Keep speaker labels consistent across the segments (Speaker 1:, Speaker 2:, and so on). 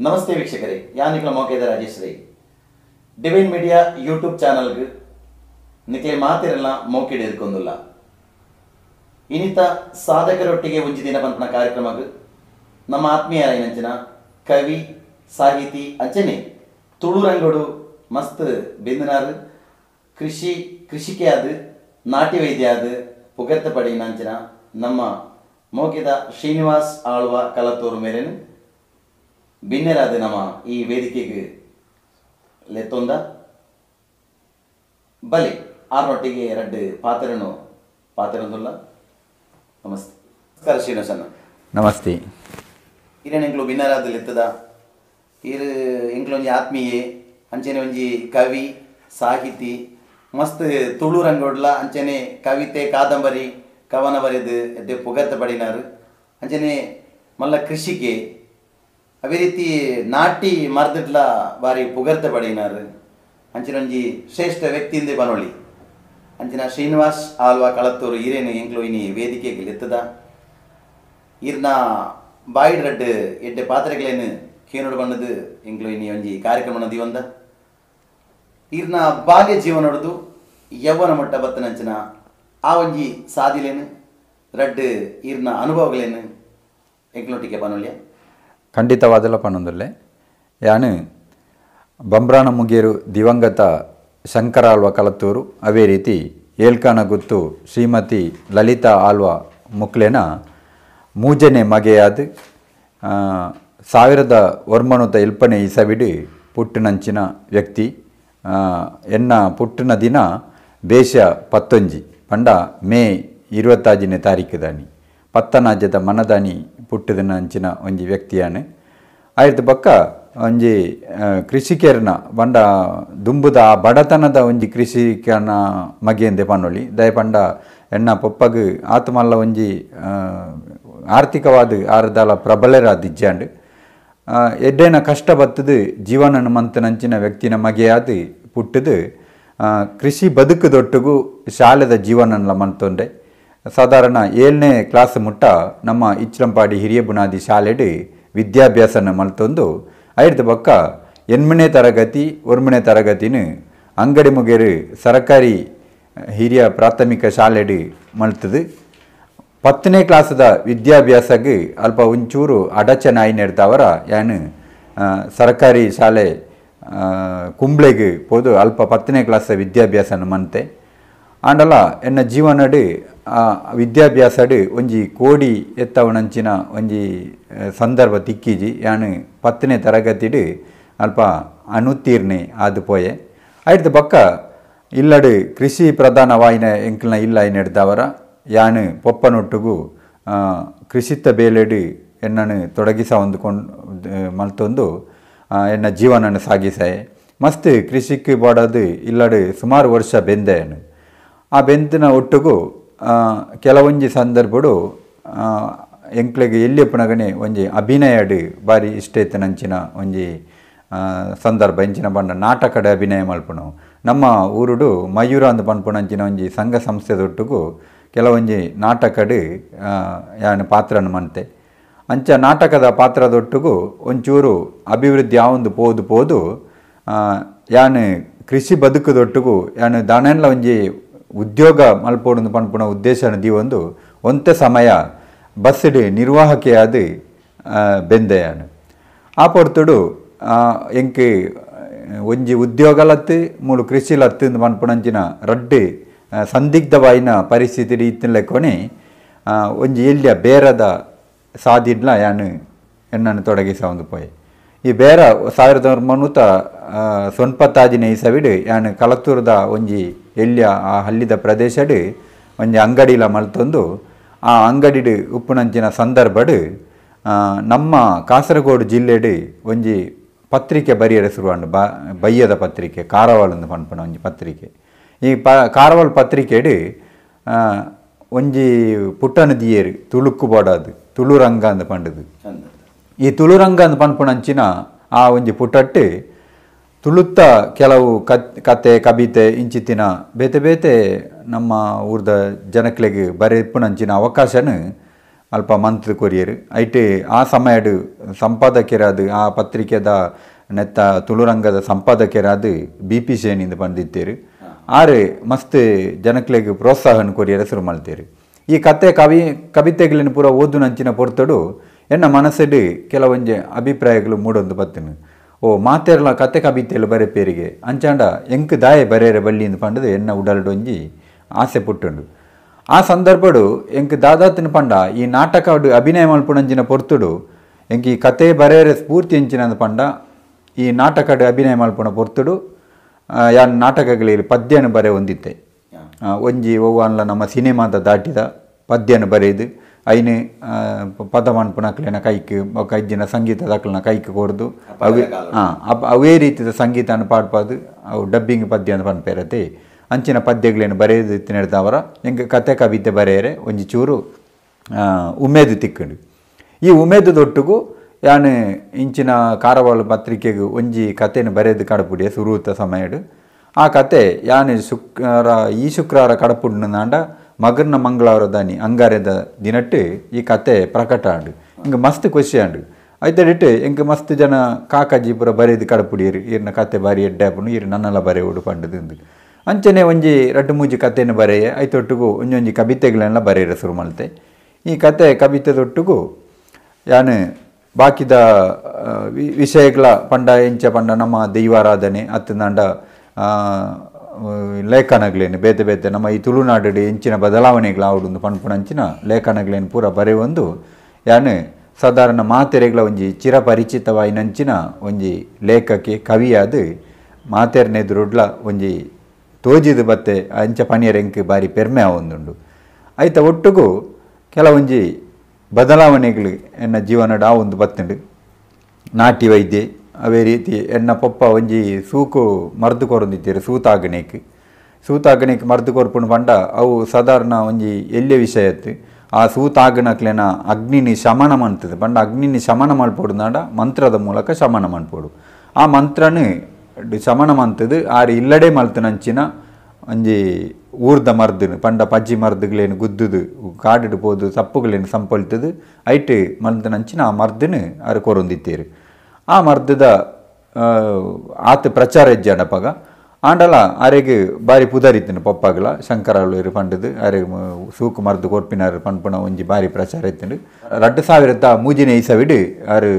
Speaker 1: ನಮಸ್ತೆ ವೀಕ್ಷಕರೇ, ಯಾನಿಕ್ಲ ಮೋಕೇದ Rajesh Rai. Divine media YouTube ಚಾನಲ್ಗೆ ನಿಕ್ಲೆ ಮಾತಿರಲ್ಲ ಮೋಕಿಡ್ ಎದ್ಕೊಂದುಲ್ಲ. ಇನಿತ ಸಾಧಕರೊಟ್ಟಿಗೆ ಒಂಜಿ ದಿನ ಪನ್ಪುನ ಕಾರ್ಯಕ್ರಮಗ್ ನಮ್ಮ ಆತ್ಮೀಯರಾಯಿನಂಚಿನ ಕವಿ, ಸಾಹಿತಿ ಅಂಚನೆ ತುಳು ರಂಗೋಡು ಮಸ್ತ್ ಬೆಂದಿನಾರು, ಕೃಷಿಕೆ ಆದ್ ನಾಟಿ ವೈದ್ಯ ಆದ್ ಪುಗರ್ತೆ ಪಡೆಯಿನಂಚಿನ ನಮ್ಮ ಮೋಕೆದ ಶ್ರೀನಿವಾಸ್ ಆಳ್ವ ಕಲತೂರು ಮೇರೆನ್ ಬಿನ್ನೆರಾದ ನಮ್ಮ ಈ ವೇದಿಕೆಗೆ ಲೆತ್ತೊಂದ ಬಲಿ ಆರ್ನೊಟ್ಟಿಗೆ ಎರಡು ಪಾತ್ರನು ಪಾತ್ರನೊಂದುಲ್ಲ. ನಮಸ್ತೆ, ನಮಸ್ಕಾರ ಶ್ರೀನಿವಾಸಣ್ಣ.
Speaker 2: ನಮಸ್ತೆ.
Speaker 1: ಹಿರಿಯನ ಎಂಕ್ಲು ಬಿನ್ನರಾದ ಲೆತ್ತದ ಇರು ಎಂಕ್ಲೊಂಜಿ ಆತ್ಮೀಯೆ ಅಂಚನೆ ಒಂಜಿ ಕವಿ ಸಾಹಿತಿ ಮಸ್ತ್ ತುಳು ರಂಗೋಡ್ಲ ಅಂಚನೆ ಕವಿತೆ ಕಾದಂಬರಿ ಕವನ ಬರೆದು ಎಡ್ಡೆ ಪುಗರ್ತೆ ಪಡಿನಾರು ಅಂಚನೆ ಮಲ್ಲ ಕೃಷಿಕೆ ಅದೇ ರೀತಿ ನಾಟಿ ಮರ್ದಿಡ್ಲ ಬಾರಿ ಪುಗರ್ತೆ ಪಡಿನಾರು ಅಂಚಿನ ಒಂಜಿ ಶ್ರೇಷ್ಠ ವ್ಯಕ್ತಿಯಿಂದ ಬನೊಳಿ ಅಂಚಿನ ಶ್ರೀನಿವಾಸ್ ಆಳ್ವ ಕಳತ್ತೂರು ಹಿರೇನು ಎಂಕ್ಲು ಇನಿ ವೇದಿಕೆಗೆ ಲೆತ್ತದ ಇರ್ನ ಬಾಯಿಡ್ ರಡ್ಡು ಎಡ್ಡೆ ಪಾತ್ರೆಗಳೇನು ಕೇನೋಡು ಬಣ್ಣದು ಎಂಕ್ಲು ಇನಿ ಒಂಜಿ ಕಾರ್ಯಕ್ರಮ ದಿವಂದ ಇರ್ನ ಬಾಲ್ಯ ಜೀವನೊಡ್ದು ಯೌವನ ಮಟ್ಟ ಬತ್ತನಂಚಿನ ಆ ಒಂಜಿ ಸಾದಿಲೇನು ರಡ್ಡು ಇರ್ನ ಅನುಭವಗಳೇನು ಎಂಕ್ಲೊಟ್ಟಿಗೆ ಬನೊಳ್ಳಿಯ.
Speaker 2: ಖಂಡಿತವಾದಲ ಪನ್ನೊಂದುಲ್ಲೆ. ಯಾನು ಬಂಬ್ರಾಣ ಮುಗೇರು ದಿವಂಗತ ಶಂಕರ ಆಳ್ವ ಕಲತ್ತೂರು ಅವೇ ರೀತಿ ಏಲ್ಕಾನ ಗುತ್ತು ಶ್ರೀಮತಿ ಲಲಿತಾ ಆಳ್ವ ಮುಕ್ಲೆನ ಮೂಜನೆ ಮಗೆಯಾದ 1950 ಇಸವಿಡು ಪುಟ್ಟಿನಂಚಿನ ವ್ಯಕ್ತಿ. ಎನ್ನ ಪುಟ್ಟಿನ ದಿನ ಬೇಶ 19 ಪಂಡ ಮೇ 25ನೇ ತಾರೀಕು ದಾನಿ ಪತ್ತನಾಜ್ಯದ ಮನದಾನಿ ಪುಟ್ಟಿದನಂಚಿನ ಒಂಜಿ ವ್ಯಕ್ತಿಯಾನು. ಆಯ್ತು ಬೊಕ್ಕ ಒಂಜಿ ಕೃಷಿಕೆರ್ನ ಬಂಡ ದುಂಬುದ ಬಡತನದ ಒಂಜಿ ಕೃಷಿಕನ ಮಗೆಂದೆ ಪನ್ನೊಳಿ ದಯ ಪಂಡ ಎಣ್ಣ ಪೊಪ್ಪಗ್ ಆತ್ಮಲ್ಲ ಒಂಜಿ ಆರ್ಥಿಕವಾದ ಆರದಾಲ ಪ್ರಬಲರಾದಿಜ್ಜಾಂಡ್ ಎಡ್ಡೇನ ಕಷ್ಟ ಬತ್ತದು ಜೀವನನ ಮಂತನಂಚಿನ ವ್ಯಕ್ತಿನ ಮಗೆಯಾದ ಪುಟ್ಟದು ಕೃಷಿ ಬದುಕುದೊಟ್ಟಿಗೂ ಶಾಲೆದ ಜೀವನನ್ಲ ಮಂತೊಂಡೆ. ಸಾಧಾರಣ 7ನೇ ಕ್ಲಾಸ್ ಮುಟ್ಟ ನಮ್ಮ ಇಚ್ಲಂಪಾಡಿ ಹಿರಿಯ ಬುನಾದಿ ಶಾಲೆಡು ವಿದ್ಯಾಭ್ಯಾಸನ ಮಲ್ತೊಂದು ಐದು ಬೊಕ್ಕ 8ನೇ ತರಗತಿ 9ನೇ ತರಗತಿನ ಅಂಗಡಿ ಮುಗೇರು ಸರಕಾರಿ ಹಿರಿಯ ಪ್ರಾಥಮಿಕ ಶಾಲೆಡು ಮಲ್ತದು. 10ನೇ ಕ್ಲಾಸದ ವಿದ್ಯಾಭ್ಯಾಸಕ್ಕೆ ಅಲ್ಪ ಒಂಚೂರು ಅಡಚಣೆ ಆಯ್ನೆಡ್ದವರ ಯಾನು ಸರಕಾರಿ ಶಾಲೆ ಕುಂಬ್ಳೆಗೆ ಪೋದು ಅಲ್ಪ 10ನೇ ಕ್ಲಾಸ್ ವಿದ್ಯಾಭ್ಯಾಸನ ಮಂತೆ. ಆಂಡಲ ಎನ್ನ ಜೀವನಡು ವಿದ್ಯಾಭ್ಯಾಸಡು ಒಂಜಿ ಕೋಡಿ ಎತ್ತವನಂಚಿನ ಒಂಜಿ ಸಂದರ್ಭ ತಿಕ್ಕಿಜಿ. ಯಾನು 10ನೇ ತರಗತಿಡು ಅಲ್ಪ ಅನುತ್ತೀರ್ಣೆ ಆದು ಪೋಯೆ. ಐದು ಬೊಕ್ಕ ಇಲ್ಲಡು ಕೃಷಿ ಪ್ರಧಾನವಾಯಿನ ಎಂಕ್ಲನ ಇಲ್ಲ ಐನೆಡ್ದವರ ಯಾನು ಪೊಪ್ಪನೊಟ್ಟಿಗೂ ಕೃಷಿತ ಬೇಲೆಡು ಎನ್ನನು ತೊಡಗಿಸ ಹೊಂದ್ಕೊಂಡು ಮಲ್ತೊಂದು ಎನ್ನ ಜೀವನನ್ನು ಸಾಗಿಸಾಯೆ. ಮಸ್ತ್ ಕೃಷಿಗೆ ಬೋಡೋದು ಇಲ್ಲಡು ಸುಮಾರು ವರ್ಷ ಬೆಂದೆನು. ಆ ಬೆಂದಿನ ಒಟ್ಟಿಗೂ ಕೆಲವೊಂಜಿ ಸಂದರ್ಭಡು ಎಂಕ್ಲೆಗೆ ಎಲ್ಲಿಯಪ್ಪನಗನೆ ಒಂಜಿ ಅಭಿನಯಡು ಬಾರಿ ಇಷ್ಟ ಇತ್ತನಂಚಿನ ಒಂಜಿ ಸಂದರ್ಭ. ಎಂಚಿನ ಬಣ್ಣ ನಾಟಕದ ಅಭಿನಯ ಮಲ್ಪುನವು ನಮ್ಮ ಊರುಡು ಮಯೂರ ಅಂದ್ ಪನ್ಪುನಂಚಿನ ಒಂಜಿ ಸಂಘ ಸಂಸ್ಥೆದೊಟ್ಟಿಗೂ ಕೆಲವೊಂಜಿ ನಾಟಕಡು ಯಾನು ಪಾತ್ರನ ಮಂತೆ. ಅಂಚ ನಾಟಕದ ಪಾತ್ರದೊಟ್ಟಿಗೂ ಒಂಚೂರು ಅಭಿವೃದ್ಧಿ ಆವೊಂದು ಪೋದು ಪೋದು ಯಾನು ಕೃಷಿ ಬದುಕುದೊಟ್ಟಿಗೂ ಯಾನು ದಾನೆಲ್ಲ ಒಂಜಿ ಉದ್ಯೋಗ ಮಲ್ಪೋಡು ಪನ್ಪುನ ಉದ್ದೇಶನ ದೀವೊಂದು ಒಂತೆ ಸಮಯ ಬಸ್ಸುಡು ನಿರ್ವಾಹಕೆಯಾದ ಬೆಂದೆಯಾನು. ಆ ಪೊರ್ತುಡು ಎಂಕ್ ಒಂಜಿ ಉದ್ಯೋಗಲತ್ತು ಮೂಲು ಕೃಷಿಲತ್ತು ಪನ್ಪುನಂಚಿನ ರಡ್ಡು ಸಂದಿಗ್ಧವಾಯಿನ ಪರಿಸ್ಥಿತಿ ಇತ್ತಿನ ಲೆಕ್ಕೊನೆ ಒಂಜಿ ಎಲ್ಲಿಯ ಬೇರದ ಸಾದಿಡ್ಲ ಯಾನು ಎನ್ನನ್ನು ತೊಡಗಿಸ ಒಂದು ಪೋಯೆ. ಈ ಬೇರ 1995ನೇ ಇಸವಿಡು ಯಾನು ಕಲತ್ತೂರದ ಒಂಜಿ ಎಲ್ಲಿಯ ಆ ಹಲ್ಲಿದ ಪ್ರದೇಶಡು ಒಂಜಿ ಅಂಗಡಿಲ ಮಲ್ತೊಂದು ಆ ಅಂಗಡಿಡು ಉಪ್ಪುನಂಚಿನ ಸಂದರ್ಭಡು ನಮ್ಮ ಕಾಸರಗೋಡು ಜಿಲ್ಲೆಡು ಒಂಜಿ ಪತ್ರಿಕೆ ಬರಿಯರೆ ಶುರುವಾಂಡು ಬಯ್ಯದ ಪತ್ರಿಕೆ ಕಾರವಾಳ ಒಂದು ಪನ್ಪುನ ಒಂಜಿ ಪತ್ರಿಕೆ. ಈ ಕಾರವಾಳ ಪತ್ರಿಕೆಡು ಒಂಜಿ ಪುಟ್ಟನ ದಿಯೇರು ತುಳುಕ್ಕು ಬೋಡಾದು ತುಳು ರಂಗ ಅಂದ್ ಪಂಡದು. ಈ ತುಳುರಂಗ ಅಂದ್ ಪನ್ಪುನಂಚಿನ ಆ ಒಂಜಿ ಪುಟಟ್ಟು ತುಳುತ್ತ ಕೆಲವು ಕತೆ ಕವಿತೆ ಇಂಚಿತ್ತಿನ ಬೇತೆ ಬೇತೆ ನಮ್ಮ ಊರ್ದ ಜನಕ್ಲೆಗ್ ಬರೆಪುನಂಚಿನ ಅವಕಾಶನ ಅಲ್ಪ ಮಂತ್ ಕೊರಿಯರು ಐಟ್ ಆ ಸಮಯಡು ಸಂಪಾದಕರಾದ ಆ ಪತ್ರಿಕೆದ ನೆತ್ತ ತುಳುರಂಗದ ಸಂಪಾದಕರಾದ ಬಿ ಪಿ ಶೇನಿಂದ ಬಂದಿತ್ತೇರು ಆರು ಮಸ್ತ್ ಜನಕ್ಲೆಗ್ ಪ್ರೋತ್ಸಾಹನ ಕೊರಿಯರ ಶುರು ಮಾಡ್ತೇರು. ಈ ಕತೆ ಕವಿತೆಗಳನ್ನು ಪೂರ ಓದು ನಂಚಿನ ಪೊರ್ತಡು ಎನ್ನ ಮನಸ್ಸು ಕೆಲವೊಂಜೆ ಅಭಿಪ್ರಾಯಗಳು ಮೂಡೊಂದು ಬತ್ತನು. ಓ ಮಾತೇರ್ಲ ಕತೆ ಕವಿತೆಲು ಬರೆಪೇರಿಗೆ ಅಂಚಾಂಡ ಎಂಕ್ ದಾಯೆ ಬರೆಯರೆ ಬಳ್ಳಿಂದು ಪಂಡದು ಎನ್ನ ಉಡಲ್ಡೊಂಜಿ ಆಸೆ ಪುಟ್ಟುಂಡು. ಆ ಸಂದರ್ಭಡು ಎಂಕ್ ದಾದಾತನ ಪಂಡ ಈ ನಾಟಕ ಅಭಿನಯ ಮಲ್ಪುನಂಚಿನ ಪೊರ್ತುಡು ಎಂಕ್ ಈ ಕತೆ ಬರೆಯರೆ ಸ್ಫೂರ್ತಿ ಎಂಚಿನ ಪಂಡ ಈ ನಾಟಕಡು ಅಭಿನಯ ಮಲ್ಪುನ ಪೊರ್ತುಡು ಯಾನ್ ನಾಟಕಗಳಲ್ಲಿ ಪದ್ಯನ ಬರೆ ಹೊಂದಿತ್ತೆ. ಒಂಜಿ ಒವ್ವಾನ್ಲ ನಮ್ಮ ಸಿನಿಮಾದ ದಾಟಿದ ಪದ್ಯನ ಬರೆದು ಐನು ಪದ ಮನ್ಪುನಕ್ಲೆನ ಕೈಕ್ ಬೊಕ್ಕ ಐಜಿನ ಸಂಗೀತದಕ್ಲೆನ ಕೈಕ್ ಕೊರ್ದು ಅವೇ ಅವೇ ರೀತಿಯ ಸಂಗೀತನ ಪಾಡ್ಪಾದು ಅವು ಡಬ್ಬಿಂಗ್ ಪದ್ಯ ಅಂತ ಪನ್ಪೇರತೆ ಅಂಚಿನ ಪದ್ಯಗಳೇನು ಬರೆಯೋದು ಇತ್ತಿನವರ ಎಂಕ್ ಕತೆ ಕವಿತೆ ಬರೆಯರೆ ಒಂಜಿ ಚೂರು ಉಮೇದು ತಿಕ್ಕಂಡು. ಈ ಉಮೇದು ದೊಟ್ಟುಗು ಯಾನು ಇಂಚಿನ ಕಾರವಾಳ ಪತ್ರಿಕೆಗೆ ಒಂಜಿ ಕತೆಯನ್ನು ಬರೆದು ಕಡಪುಡಿಯ ಸುರೂತ ಸಮಯಡು ಆ ಕತೆ ಯಾನು ಶುಕ್ರ ಈ ಶುಕ್ರವಾರ ಕಡಪುಡ್ನಾಂಡ ಮಗರ್ನ ಮಂಗಳವಾರ ದಾನಿ ಅಂಗಾರೆದ ದಿನಟ್ಟು ಈ ಕತೆ ಪ್ರಕಟ ಆಂಡು. ಇಂಗೆ ಮಸ್ತ್ ಖುಷಿ ಆಂಡು. ಐತಡಿಟ್ಟು ಎಂಕ್ ಮಸ್ತ್ ಜನ ಕಾಕಾಜಿ ಪೂರ ಬರೆದು ಕಡಪುಡಿಯರು ಈರ್ನ ಕತೆ ಬಾರಿ ಎಡ್ಡೆ ಆಪುಂಡು ಈರು ನನ್ನೆಲ್ಲ ಬರೆಯೋಡು ಪಂಡದು ಅಂಚನೆ ಒಂಜಿ ರಡ್ಡು ಮೂಜಿ ಕತೆಯನ್ನು ಬರೆಯೆ ಐತೊಟ್ಟುಗು ಒಂಜೊಂಜಿ ಕವಿತೆಗಳೆಲ್ಲ ಬರೆಯರೆ ಶುರು ಮಲ್ತೆ. ಈ ಕತೆ ಕವಿತೆದೊಟ್ಟುಗು ಯಾನು ಬಾಕಿದ ವಿಷಯಗಳ ಪಂಡ ಎಂಚ ಪಂಡ ನಮ್ಮ ದೈವಾರಾಧನೆ ಅತ್ತಂದಾಂಡ ಲೇಖನಗಳೇನು ಬೇತೆ ಬೇತೆ ನಮ್ಮ ಈ ತುಳುನಾಡು ಎಂಚಿನ ಬದಲಾವಣೆಗಳಾವುಡು ಪನ್ಪುನಂಚಿನ ಲೇಖನಗಳೇನು ಪೂರ ಬರೆಯೊಂದು ಯಾನು ಸಾಧಾರಣ ಮಾತೆರೆಗಳ ಒಂಜಿ ಚಿರಪರಿಚಿತವಾಯಿನಂಚಿನ ಒಂಜಿ ಲೇಖಕಿ ಕವಿಯಾದ ಮಾತೆರ್ನೆದುರುಡ್ಲ ಒಂಜಿ ತೋಜಿದ ಬತ್ತೆ ಅಂಚ ಪಣಿಯರೆಂಕ್ ಬಾರಿ ಪೆರ್ಮೆ ಆವೊಂದುಂಡು. ಐತ ಒಟ್ಟುಗು ಕೆಲವೊಂಜಿ ಬದಲಾವಣೆಗಳು ಎನ್ನ ಜೀವನಡ್ ಆವೊಂದು ಬತ್ತುಂಡು. ನಾಟಿ ವೈದ್ಯೆ ಅವೇ ರೀತಿ ಎನ್ನ ಪೊಪ್ಪ ಒಂಜಿ ಸೂಕು ಮರ್ದು ಕೊರೊಂದಿತ್ತೆರ್ ಸೂತಾಗಣೆಕ್ ಸೂತಾಗಣೆಕ್ ಮರ್ದು ಕೊರ್ಪುಂಡು ಪಂಡ ಅವು ಸಾಧಾರಣ ಒಂಜಿ ಎಲ್ಯ ವಿಷಯತ್ತು. ಆ ಸೂತಾಗಣಕ್ಲೆನ ಅಗ್ನಿನಿ ಶಮನ ಮನ್ತದೆ ಪಂಡ ಅಗ್ನಿನಿ ಶಮನ ಮಲ್ಪೊಡುಂದಾಂಡ ಮಂತ್ರದ ಮೂಲಕ ಶಮನ ಮನ್ಪೊಡು. ಆ ಮಂತ್ರನು ಶಮನ ಮಂತದು ಆರು ಇಲ್ಲಡೆ ಮಲ್ತನಂಚಿನ ಒಂಜಿ ಊರ್ದ ಮರ್ದನು ಪಂಡ ಪಜ್ಜಿ ಮರ್ದುಗಳೇನು ಗುದ್ದುದು ಕಾಡಿಡು ಪೋದು ಸಪ್ಪುಗಳೇನು ಸಂಪೊಲ್ತದು ಐಟ್ ಮಲ್ತನಂಚಿನ ಆ ಮರ್ದನು ಆರು ಕೊರೊಂದಿತ್ತೇರು. ಆ ಮರ್ದದ ಆತ ಪ್ರಚಾರ ಇಜ್ಜಾಂಡಪಗ ಆಂಡಲ ಆರೆಗ್ ಬಾರಿ ಪುದರಿತ್ತನು ಪೊಪ್ಪಗಲ ಶಂಕರಾಳು ಪಂಡದು ಆರೆಗ್ ಸೂಕು ಮರ್ದು ಕೊರ್ಪಿನಾರು ಪನ್ಪುನ ಒಂಜಿ ಬಾರಿ ಪ್ರಚಾರ ಇತ್ತುಂಡು. 2003ನೇ ಇಸವಿಡು ಆರು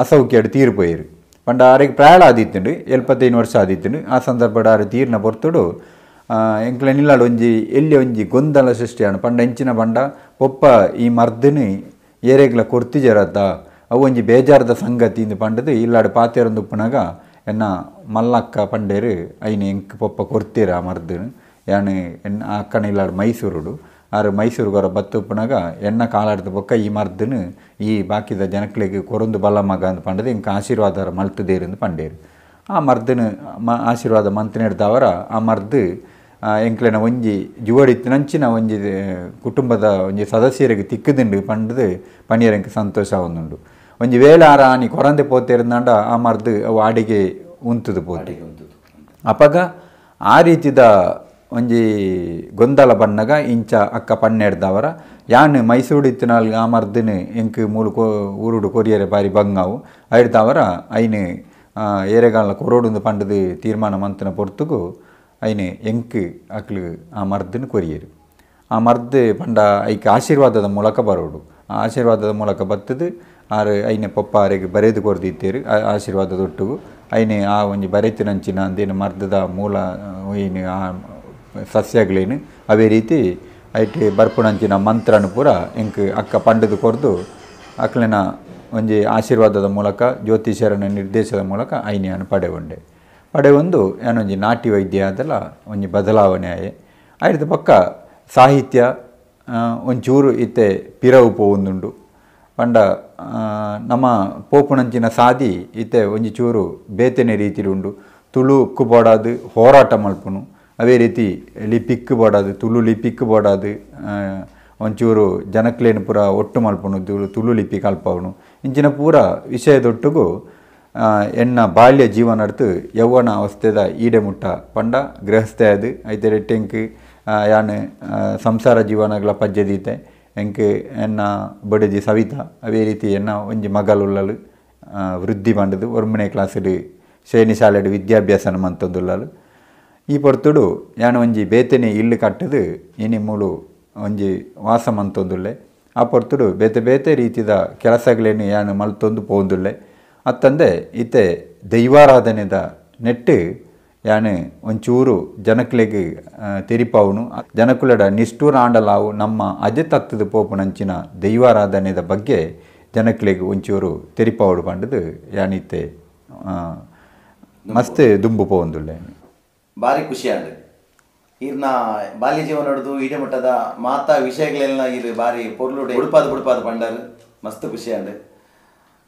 Speaker 2: ಅಸೌಖ್ಯಡು ತೀರು ಪೋಯೆರು. ಪಂಡ ಆರೆಗ್ ಪ್ರಾಯ ಆದಿತ್ತುಂಡು 75 ವರ್ಷ ಆದಿತ್ತುಂಡು. ಆ ಸಂದರ್ಭಡ್ ಆರು ತೀರ್ನ ಪೊರ್ತುಡು ಎಂಕ್ಲೆ ನಿಲ್ಲಾಡ್ ಒಂಜಿ ಎಲ್ಲಿ ಒಂಜಿ ಗೊಂದಲ ಸೃಷ್ಟಿಯಾನು ಪಂಡ ಎಂಚಿನ ಪಂಡ ಪೊಪ್ಪ ಈ ಮರ್ದನು ಏರೆಗ್ಲ ಕೊರ್ತಿಜರತ್ತ ಅವು ಒಂಜಿ ಬೇಜಾರದ ಸಂಗತಿ ಇಂದು ಪಂಡದು ಇಲ್ಲಾಡು ಪಾತೆರೊಂದು ಉಪ್ಪುನಗ ಎನ್ನ ಮಲ್ಲಕ್ಕ ಪಂಡೇರು ಐನು ಎಂಕ್ ಪೊಪ್ಪ ಕೊರ್ತೀರ ಆ ಮರ್ದನು ಯಾನು ಎನ್ನ ಅಕ್ಕನ ಇಲ್ಲಾಡು ಮೈಸೂರುಡು ಆರು ಮೈಸೂರುಗೊರ ಬತ್ತು ಉಪ್ಪುನಗ ಎನ್ನ ಕಾಲಾಡ್ದ ಬೊಕ್ಕ ಈ ಮರ್ದನು ಈ ಬಾಕಿದ ಜನಕ್ಲೆಗ್ ಕೊರೊಂದು ಬಲ್ಲ ಮಗ ಅಂದ್ ಪಂಡದು ಎಂಕ್ ಆಶೀರ್ವಾದ ಮಲ್ತದೇರು ಪಂಡೇರು. ಆ ಮರ್ದನು ಆಶೀರ್ವಾದ ಮಂತ್ನೆಡ್ದವರ ಆ ಮರ್ದು ಎಂಕ್ಲೆನ ಒಂಜಿ ಜುವಡಿತ್ತಿನಂಚಿನ ಒಂಜಿ ಕುಟುಂಬದ ಒಂಜಿ ಸದಸ್ಯರಿಗೆ ತಿಕ್ಕುದುಂಡು ಪಂಡದು ಪಣಿಯರ್ ಎಂಕ್ ಸಂತೋಷ ಆವೊಂದುಂಡು. ಒಂಜಿ ವೇಳೆ ಆರ ಆನಿ ಕೊರಂದೆ ಪೋತೇರುಂದಾಂಡ ಆ ಮರ್ದು ಅವು ಅಡಿಗೆ ಉಂತುದು ಪೋತೆ. ಅಪಗ ಆ ರೀತಿದ ಒಂಜಿ ಗೊಂದಲ ಬಣ್ಣಗ ಇಂಚ ಅಕ್ಕ ಪನ್ನೆಡ್ದವರ ಯಾನ್ ಮೈಸೂರು ಇತ್ತಿನಾಲ್ ಆ ಮರ್ದನು ಎಂಕ್ ಮೂಲು ಊರುಡು ಕೊರಿಯರೆ ಬಾರಿ ಬಂಗಾವು ಐಡ್ದವರ ಐನು ಏರೆಗಾಲ ಕೊರೋಡುಂದು ಪಂಡದು ತೀರ್ಮಾನ ಮಂತನ ಪೊರ್ತುಗು ಐನು ಎಂಕ್ ಅಕ್ಲು ಆ ಮರ್ದನು ಕೊರಿಯರು. ಆ ಮರ್ದು ಪಂಡ ಐಕ್ ಆಶೀರ್ವಾದದ ಮೂಲಕ ಬರೋಡು. ಆ ಆಶೀರ್ವಾದದ ಮೂಲಕ ಬತ್ತದು ಆರು ಐನೆ ಪೊಪ್ಪ ಆರೆಗ್ ಬರೆದು ಕೊರ್ದಿತ್ತೇರು ಆಶೀರ್ವಾದದೊಟ್ಟುಗು ಐನೆ ಆ ಒಂಜಿ ಬರೆತಿನಂಚಿನ ಅಂದೇನು ಮರ್ದದ ಮೂಲ ಏನು ಆ ಸಸ್ಯಗಳೇನು ಅವೇ ರೀತಿ ಐಟ್ ಬರ್ಪುನಂಚಿನ ಮಂತ್ರನು ಪೂರ ಎಂಕ್ ಅಕ್ಕ ಪಂಡದು ಕೊರ್ದು ಅಕ್ಲೆನ ಒಂಜಿ ಆಶೀರ್ವಾದದ ಮೂಲಕ ಜ್ಯೋತಿಷರನ ನಿರ್ದೇಶದ ಮೂಲಕ ಐನೆಯನ್ನು ಪಡೆಗೊಂಡೆ. ಪಡೆವೊಂದು ಯಾನೊಂಜಿ ನಾಟಿ ವೈದ್ಯ ಆದಲ ಒಂಜಿ ಬದಲಾವಣೆ ಆಯೆ. ಐಡ್ದ ಪಕ್ಕ ಸಾಹಿತ್ಯ ಒಂಚೂರು ಇತ್ತೆ ಪಿರವು ಪೋವೊಂದುಂಡು. ಪಂಡ ನಮ್ಮ ಪೋಪುನಂಚಿನ ಸಾದಿ ಇತ್ತೆ ಒಂಜಿ ಚೂರು ಬೇತೆನೆ ರೀತಿಲಿ ಉಂಡು. ತುಳು ಬೋಡಾದು ಹೋರಾಟ ಮಲ್ಪುನು ಅವೇ ರೀತಿ ಲಿಪಿಕ್ ಬೋಡಾದು ತುಳು ಲಿಪಿಕ್ ಬೋಡಾದು ಒಂಚೂರು ಜನಕ್ಲೇನು ಪೂರ ಒಟ್ಟು ಮಲ್ಪುನು ತುಳು ಲಿಪಿ ಕಲ್ಪವನು ಇಂಚಿನ ಪೂರ ವಿಷಯದೊಟ್ಟುಗು ಎನ್ನ ಬಾಲ್ಯ ಜೀವನ ಯೌವನ ಅವಸ್ಥೆದ ಈಡೆ ಮುಟ್ಟ ಪಂಡ ಗೃಹಸ್ಥೆ ಅದು ಐತೆ ರೆಟ್ಟೆಂಕ್ ಯಾನ್ ಸಂಸಾರ ಜೀವನಗಳ ಪಜ್ಜೆ ದೀತೆ ಎಂಕ್ ಎನ್ನ ಬಡಜಿ ಸವಿತಾ ಅವೇ ರೀತಿ ಎನ್ನ ಒಂಜಿ ಮಗಲುಳ್ಳಲು ವೃದ್ಧಿ ಪಂಡದು 9ನೇ ಕ್ಲಾಸ್ಡ್ ಶ್ರೇಣಿ ಶಾಲೆಡ್ ವಿದ್ಯಾಭ್ಯಾಸನ ಮಂತೊಂದುಳ್ಳಲು. ಈ ಪೊರ್ತುಡು ಯಾನ್ ಒಂಜಿ ಬೇತೆನೆ ಇಲ್ಲು ಕಟ್ಟದು ಇನಿ ಮೂಲು ಒಂಜಿ ವಾಸ ಮಂತೊಂದುಲ್ಲೆ. ಆ ಪೊರ್ತುಡು ಬೇತೆ ಬೇತೆ ರೀತಿದ ಕೆಲಸಗಳೇನು ಯಾನು ಮಲ್ತೊಂದು ಪೋಂದುಲ್ಲೆ. ಅತ್ತಂದೆ ಇತ್ತೆ ದೈವಾರಾಧನೆದ ನೆಟ್ಟು ಯಾನು ಒಂಚೂರು ಜನಕ್ಲೆಗ್ ತೆರಿಪಾವುನು ಜನಕುಲಡ ನಿಷ್ಠೂರ ಆಂಡಲಾವು ನಮ್ಮ ಅಜೆ ತತ್ತದ ಪೋಪುನಂಚಿನ ದೈವಾರಾಧನೆದ ಬಗ್ಗೆ ಜನಕ್ಲೆಗ್ ಒಂಚೂರು ತೆರಿಪಾವುಡು ಪಂಡದು ಯಾನಿತ್ತೆ ಮಸ್ತ್ ದುಂಬು ಪೋಂದುಲ್ಲೆ.
Speaker 1: ಭಾರಿ ಖುಷಿಯಾಂಡು ಈರ್ನ ಬಾಲ್ಯ ಜೀವನ ಹಿಡಿದು ಈಡೆ ಮಟ್ಟದ ಮಾತಾ ವಿಷಯಗಳೆಲ್ಲ ಇರು ಭಾರಿ ಪೊರ್ಲುಡೆ ಉಡುಪಾದ ಬುಡುಪಾದ ಪಂಡರು ಮಸ್ತ್ ಖುಷಿಯಾಂಡು.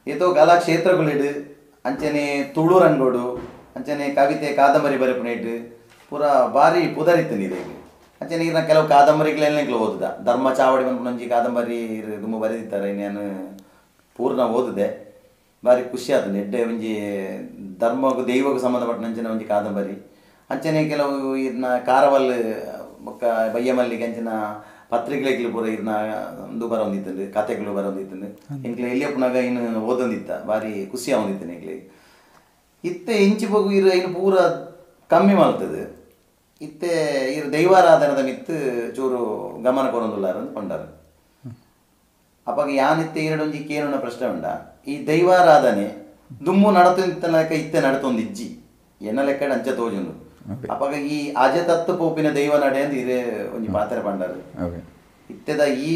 Speaker 1: ಏತೋ ಕಲಾ ಕ್ಷೇತ್ರಗಳಿಡು ಅಂಚನೆ ತುಳು ರಂಗೋಡು ಅಂಚನೆ ಕವಿತೆ ಕಾದಂಬರಿ ಬರೆಪುನೇಟು ಪೂರ ಭಾರಿ ಪುದರಿತ್ತು ನೀರಿಗೆ. ಅಂಚನೆ ಈರ್ನ ಕೆಲವು ಕಾದಂಬರಿಗಳೆಲ್ಲ ಓದುದ ಧರ್ಮ ಚಾವಡಿ ಬಂದು ಕಾದಂಬರಿ ದುಂಬು ಬರೆದಿತ್ತಾರೆ ನಾನು ಪೂರ್ಣ ಓದಿದೆ ಭಾರಿ ಖುಷಿ ಆತಂಡು. ಎಡ್ಡೆ ಒಂಜಿ ಧರ್ಮಕ್ಕೂ ದೈವಕ್ಕೂ ಸಂಬಂಧಪಟ್ಟಂಚಿನ ಒಂಜಿ ಕಾದಂಬರಿ. ಅಂಚನೆ ಕೆಲವು ಇರ್ನ ಕಾರವಲ್ ಬೊಕ್ಕ ಬಯ್ಯಮಲ್ಲಿಗೆ ಅಂಚಿನ ಪತ್ರಿಕೆಗಳು ಪೂರ ಇರ್ನ ಒಂದು ಬರೋಂದಿತ್ತಂಡು ಕತೆಗಳು ಬರೋಂದಿತ್ತಂಡು ಎಂಕ್ಲೆ ಎಲ್ಲಿಯಪ್ಪನಾಗ ಇನ್ನು ಓದೊಂದಿತ್ತ ಭಾರಿ ಖುಷಿ ಆವೊಂದಿತ್ತು ಎಂಕ್ಲೆ. ಇತ್ತೆ ಇಂಚಿ ಪೋಗು ಇರು ಇನ್ನು ಪೂರ ಕಮ್ಮಿ ಮಾಡ್ತದೆ. ಇತ್ತೆ ಇರು ದೈವಾರಾಧನದ ಮಿತ್ತು ಚೂರು ಗಮನ ಕೊರೊಂದುಲ್ಲಾರ ಅಂತ ಪಂಡಾರು. ಅಪ್ಪಾಗ ಯಾನಿತ್ತೆ ಎರಡೊಂಜಿ ಕೇನುನ ಪ್ರಶ್ನೆ ಉಂಡ ಈ ದೈವಾರಾಧನೆ ದುಮ್ಮು ನಡತೊಂದಿತ್ತ ಲೆಕ್ಕ ಇತ್ತೆ ನಡತೊಂದಿಜ್ಜಿ ಎನ್ನ ಲೆಕ್ಕ ಅಂಚ ತೋಜುಂಡು. ಅಪ್ಪಾಗ ಈ ಅಜೆ ತತ್ತು ಪೋಪಿನ ದೈವ ನಡೆ ಅಂತ ಇರೇ ಒಂಜಿ ಪಾತ್ರ ಪಂಡಾರು. ಇತ್ತೆದ ಈ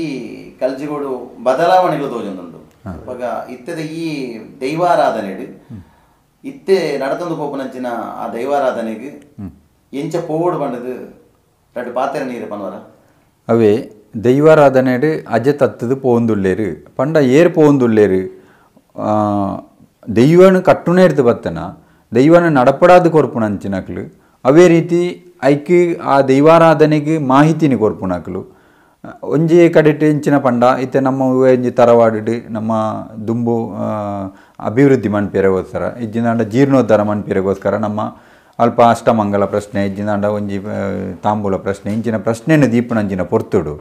Speaker 1: ಕಲ್ಜಿಗೋಡು ಬದಲಾವಣೆಗಳು ತೋಜೊಂದುಂಡು. ಅಪ್ಪಾಗ ಇತ್ತೆದ ಈ ದೈವಾರಾಧನೆ ಇತ್ತೆ ನಡತೊಂದು ಪೋಪುನಂಚಿನ ಆ ದೈವಾರಾಧನೆಗೆ ಎಂಚ ಪೋವಡು ಪಂಡದು ರಡ್ಡು ಪಾತ್ರ ನೀರು ಪನ್ವರ.
Speaker 2: ಅವೇ ದೈವಾರಾಧನೆಡು ಅಜೆ ತತ್ತದು ಪೋಂದುಲ್ಲೇರು ಪಂಡ ಏರ್ ಪೋಂದುಲ್ಲೇರು ದೈವನು ಕಟ್ಟುನೇರ್ದು ಬತ್ತನ ದೈವನ ನಡಪಡಾದು ಕೊರ್ಪುನಂಚಿನಕ್ಲು ಅವೇ ರೀತಿ ಐಕ್ ಆ ದೈವಾರಾಧನೆಗೆ ಮಾಹಿತಿನಿ ಕೊರ್ಪುನಕ್ಲು. ಒಂಜಿ ಕಡೆಟ್ ಎಂಚಿನ ಪಂಡ ಇತ್ತೆ ನಮ್ಮ ಒಂಜಿ ತರವಾಡು ನಮ್ಮ ದುಂಬು ಅಭಿವೃದ್ಧಿ ಮನ್ಪಿಯರೆಗೋಸ್ಕರ ಇಜ್ಜಿನಾಂಡ ಜೀರ್ಣೋದ್ಧಾರ ಮನ್ಪಿಯರೆಗೋಸ್ಕರ ನಮ್ಮ ಅಲ್ಪ ಅಷ್ಟಮಂಗಲ ಪ್ರಶ್ನೆ ಇಜ್ಜಿನಾಂಡ ಒಂಜಿ ತಾಂಬೂಲ ಪ್ರಶ್ನೆ ಇಂಚಿನ ಪ್ರಶ್ನೆಯನ್ನು ದೀಪನಂಚಿನ ಪೊರ್ತುಡು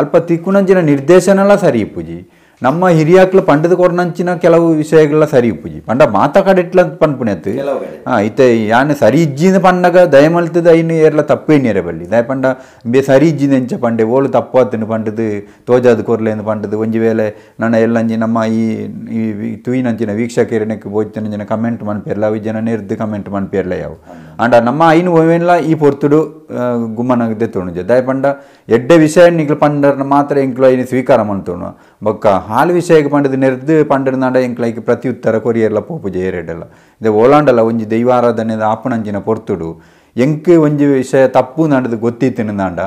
Speaker 2: ಅಲ್ಪ ತಿಕ್ಕುನಂಚಿನ ನಿರ್ದೇಶನಲ ಸರಿ ಇಪ್ಪುಜಿ. ನಮ್ಮ ಹಿರಿಯಾಕ್ಲು ಪಂಡದ ಕೊರ್ನಂಚಿನ ಕೆಲವು ವಿಷಯಗಳ ಸರಿ ಇಪ್ಪುಜಿ ಪಂಡ ಮಾತ ಕಡೆಟ್ಲ ಪನ್ಪುಣೆತ್ತು ಇತ್ತೆ ಯಾನ್ ಸರಿ ಇಜ್ಜಿನ ಪಂಡಗ ದಯಮಲ್ತದ ಐನು ಏರ್ಲ ತಪ್ಪೇನಿಯರೆ ಬಲ್ಲಿ ದಯ ಪಂಡ ಬೇ ಸರಿ ಇಜ್ಜಿನ ಎಂಚ ಪಂಡೆ ಓಳು ತಪ್ಪು ಆತನು ಪಂಡದು ತೋಜಾದ ಕೊರ್ಲೇನು ಪಂಡದು ಒಂಜಿ ವೇಳೆ ನನ್ನ ಎಲ್ಲಂಜಿ ನಮ್ಮ ಈ ತುಯಿನಂಚಿನ ವೀಕ್ಷಕರನಕ್ಕೆ ಬೋಯ್ತನಂಚಿನ ಕಮೆಂಟ್ ಮನ್ಪೇರ್ಲ ಅವಿ ಜನ ನೇರ್ದು ಕಮೆಂಟ್ ಮನ್ಪೇರ್ಲ ಯಾವು ಅಂಡ ನಮ್ಮ ಐನು ಓವೇನ್ಲ ಈ ಪೊರ್ತುಡು ಗುಮ್ಮನಾಗದೆ ತೋಣುಜೆ ದಯ ಪಂಡ ಎಡ್ಡೆ ವಿಷಯ ನಿಕ್ಲು ಪಂಡರ್ನ ಮಾತ್ರ ಎಂಕ್ಲು ಐನು ಸ್ವೀಕಾರ ಮಂತೋಣು ಬೊಕ್ಕ ಹಾಲು ವಿಷಯಕ್ಕೆ ಪಂಡದ ನೆರ್ದು ಪಂಡರ್ನಾಡ ಎಂಕ್ಲೈಕ್ ಪ್ರತ್ಯುತ್ತರ ಕೊರಿಯರ್ಲ ಪೋಪುಜೆ ಏರೆಡೆಲ್ಲ ಇದೆ ಓಲಾಂಡಲ ಒಂಜಿ ದೈವಾರಾಧನೆದ ಆಪಣಂಚಿನ ಪೊರ್ತುಡು ಎಂಕ್ ಒಂಜಿ ವಿಷಯ ತಪ್ಪು ನಡದು ಗೊತ್ತಿತ್ತಿನಂದಾಂಡ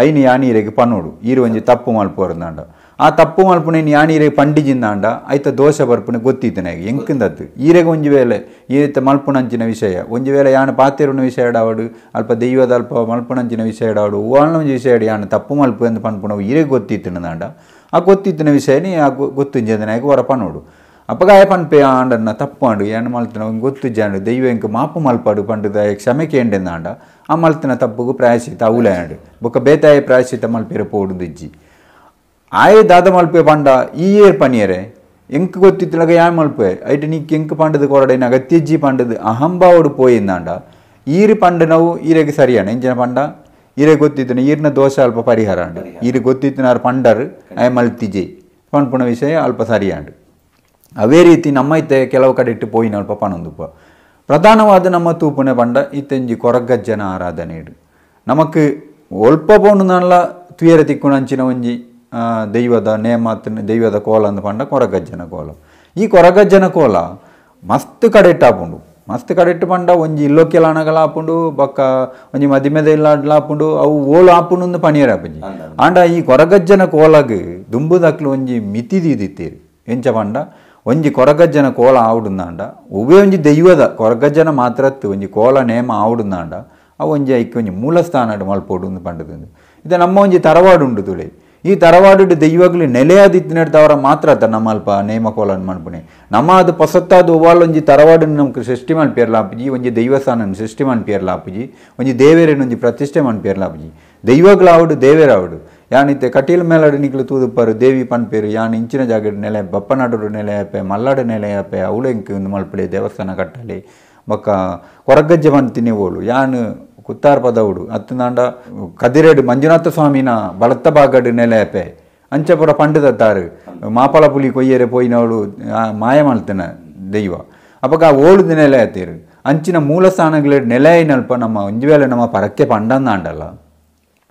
Speaker 2: ಐನು ಯಾನೀರೆಗೆ ಪನೋಡು ಈರು ಒಂಜಿ ತಪ್ಪು ಮಲ್ಪೋರ್ದಾಂಡ ಆ ತಪ್ಪು ಮಲ್ಪುನೆ ಯಾನೀರೆಗೆ ಪಂಡಿಜಿಂದಾಂಡ ಐತ ದೋಷ ಬರ್ಪುನೆ ಗೊತ್ತಿತ್ತನೆ ಎಂಕಿಂದತ್ತು ಈರೆಗೆ ಒಂಜಿ ವೇಳೆ ಈರೈತ ಮಲ್ಪುನಂಚಿನ ವಿಷಯ ಒಂಜಿ ವೇಳೆ ಯಾನು ಪಾತೆರುನ ವಿಷಯ ಎಡಾವಡು ಅಲ್ಪ ದೈವದ ಅಲ್ಪ ಮಲ್ಪುನಂಚಿನ ವಿಷಯ ಎಡಾವಡು ಹೂವಾಳ್ನ ಒಂಜಿ ವಿಷಯ ಯಾನು ತಪ್ಪು ಮಲ್ಪು ಎಂದು ಪನ್ಪುನವು ಈರೆಗೆ ಗೊತ್ತಿತ್ತಿನದಾಂಡ ಆ ಗೊತ್ತಿತ್ತಿನ ವಿಷಯನೇ ಆ ಗೊತ್ತಿಂಜದನಾಗ ಹೊರ ಪನೋಡು ಅಪ್ಪಗಾಯ ಪನ್ಪೆ ಆಂಡನ್ನ ತಪ್ಪು ಆಂಡು ಏನು ಮಲ್ತಿನ ಗೊತ್ತು ಜಾಂಡು ದೈವ ಎಂಕ್ ಮಾಪು ಮಲ್ಪಾಡು ಪಂಡದ ಕ್ಷಮೆ ಕೇಂಡೆಂದಾಂಡ ಆ ಮಲ್ತಿನ ತಪ್ಪುಗು ಪ್ರಾಯಶ್ಚಿತ್ತ ಅವಲೇ ಆಂಡು ಬೊಕ್ಕ ಬೇತಾಯ ಪ್ರಾಯಶ್ಚಿತ್ತ ಮಲ್ಪೇರೆ ಪೋಡುದಿಜ್ಜಿ ಆಯೆ ದಾದ ಮಲ್ಪೆ ಪಂಡ ಈ ಏರ್ ಪನಿಯರೆ ಎಂಕ್ ಗೊತ್ತಿತ್ತಲಾಗ ಯಾನ್ ಮಲ್ಪೆ ಐಟ್ ನೀಕ್ ಎಂಕ್ ಪಂಡದ ಕೊರಡೈನ ಅಗತ್ಯಜ್ಜಿ ಪಂಡದು ಅಹಂಭಾವಡು ಪೋಯಿಂದಾಂಡ ಈರು ಪಂಡನವು ಈರೆಗೆ ಸರಿಯಾಣ ಎಂಚಿನ ಪಂಡ ಈರೆ ಗೊತ್ತಿತ್ತನ ಈರ್ನ ದೋಷ ಅಲ್ಪ ಪರಿಹಾರ ಅಂಡು ಈರು ಗೊತ್ತಿತ್ತನಾರು ಪಂಡರು ಆಯ ಮಲ್ತಿಜೆ ಪನ್ಪುನ ವಿಷಯ ಅಲ್ಪ ಸರಿಯಾಂಡು. ಅವೇ ರೀತಿ ನಮ್ಮ ಇತ್ತೆ ಕೆಲವು ಕಡೆ ಇಟ್ಟು ಪೋಯಿನ ಅಲ್ಪ ಪನೊಂದುಪ್ಪ ಪ್ರಧಾನವಾದ ನಮ್ಮ ತೂಪುನೆ ಪಂಡ ಇತ್ತೆಂಜಿ ಕೊರಗಜ್ಜನ ಆರಾಧನೆ ಇಡು ನಮಕ್ ಒಲ್ಪ ಪೋಣುನಲ್ಲ ತುಯರ ತಿಕ್ಕುನಂಚಿನ ಒಂಜಿ ದೈವದ ನೇಮ ದೈವದ ಕೋಲ ಅಂದ ಪಂಡ ಕೊರಗಜ್ಜನ ಕೋಲ. ಈ ಕೊರಗಜ್ಜನ ಕೋಲ ಮಸ್ತ್ ಕಡೆಟ್ಟು ಆಪುಂಡು ಮಸ್ತ್ ಕಡೆಟ್ಟು ಪಂಡ ಒಂಜಿ ಇಲ್ಲೊಕ್ಕೆಲ ಅಣಗಲ ಆಪುಂಡು ಬೊಕ್ಕ ಒಂಜಿ ಮದಿಮೆದ ಇಲ್ಲಾಡ್ಲ ಆಪುಂಡು ಅವು ಓಲು ಆಪುಂಡು ಅಂದ್ ಪನಿಯರ ಆಪುಜಿ. ಆಂಡ ಈ ಕೊರಗಜ್ಜನ ಕೋಲಗ್ ದುಂಬುದಕ್ಲು ಒಂಜಿ ಮಿತಿ ದೀದಿತ್ತೀರು ಎಂಚ ಪಂಡ ಒಂಜಿ ಕೊರಗಜ್ಜನ ಕೋಲ ಆವುಡುಂದಾಂಡ ಒವ್ವೇ ಒಂಜಿ ದೈವದ ಕೊರಗಜ್ಜನ ಮಾತ್ರ ಒಂಜಿ ಕೋಲ ನೇಮ ಆವುಡುಂದಾಂಡ ಅವು ಒಂಜಿ ಐಕ್ ಒಂಜಿ ಮೂಲಸ್ಥಾನ ಮಲ್ಪೋಡು ಅಂದ್ ಪಂಡದು. ಇದು ನಮ್ಮ ಒಂಜಿ ತರವಾಡು ಉಂಡು ತುಳಿ ಈ ತರವಾಡು ದೈವಗಳು ನೆಲೆಯಾದಿತ್ತಿನವರ ಮಾತ್ರ ಅತ್ತ ನಮ್ಮ ಅಲ್ಪ ನೇಮ ಕೋಲನ್ ಮನ್ಪುಣೆ ನಮ್ಮ ಅದು ಪೊಸತ್ತಾದ ಒವ್ವಾಲೊಂಜಿ ತರವಾಡನ್ನು ನಮ್ಗೆ ಸೃಷ್ಟಿ ಮನ್ಪೇರ್ಲಾಪುಜಿ ಒಂಜಿ ದೈವಸ್ಥಾನ ಸೃಷ್ಟಿ ಮನ್ಪೇರ್ಲಾಪುಜಿ ಒಂಜಿ ದೇವೇರನ್ನು ಒಂಜಿ ಪ್ರತಿಷ್ಠೆ ಮನ್ಪೇರ್ಲಾಪುಜಿ ದೈವಗಳಾವಡು ದೇವೇರಾವಡು ಯಾನಿತ್ತೆ ಕಟೀಲ್ ಮೇಲಾಡು ನಿಕ್ಲು ತೂದುಪ್ಪಾರು ದೇವಿ ಪನ್ಪೇರು ಯಾನ್ ಇಂಚಿನ ಜಾಗಡ್ ನೆಲೆ ಬಪ್ಪನಾಡು ನೆಲೆ ಆಪೆ ಮಲ್ಲಾಡು ನೆಲೆ ಆಪೆ ಅವಳು ಎಂಕ್ ಇಂದು ಮಲ್ಪಲೆ ದೇವಸ್ಥಾನ ಕಟ್ಟಲೆ ಬೊಕ್ಕ ಕೊರಗಜ್ಜೆ ಪನ್ತಿನಿ ಓಳು ಯಾನ್ ಕುತ್ತಾರ್ ಪದವುಡು ಅತ್ತನಾಂಡ ಕದಿರೇಡು ಮಂಜುನಾಥ ಸ್ವಾಮಿನ ಬಲತ್ತ ಬಾಗಡು ನೆಲೆ ಆಪೆ ಅಂಚಪುರ ಪಂಡದತ್ತಾರು ಮಾಪಲ ಪುಲಿ ಕೊಯ್ಯರೆ ಪೋಯಿನವಳು ಮಾಯ ಮಲ್ತನ ದೈವ ಅಪಗ ಓಳುದ ನೆಲೆ ಆತೇರು ಅಂಚಿನ ಮೂಲ ಸ್ಥಾನಗಳ ನೆಲೆಯಿನಲ್ಪ ನಮ್ಮ ಒಂಜಿ ವೇಳೆ ನಮ್ಮ ಪರಕ್ಕೆ ಪಂಡಂದಾಂಡಲ್ಲ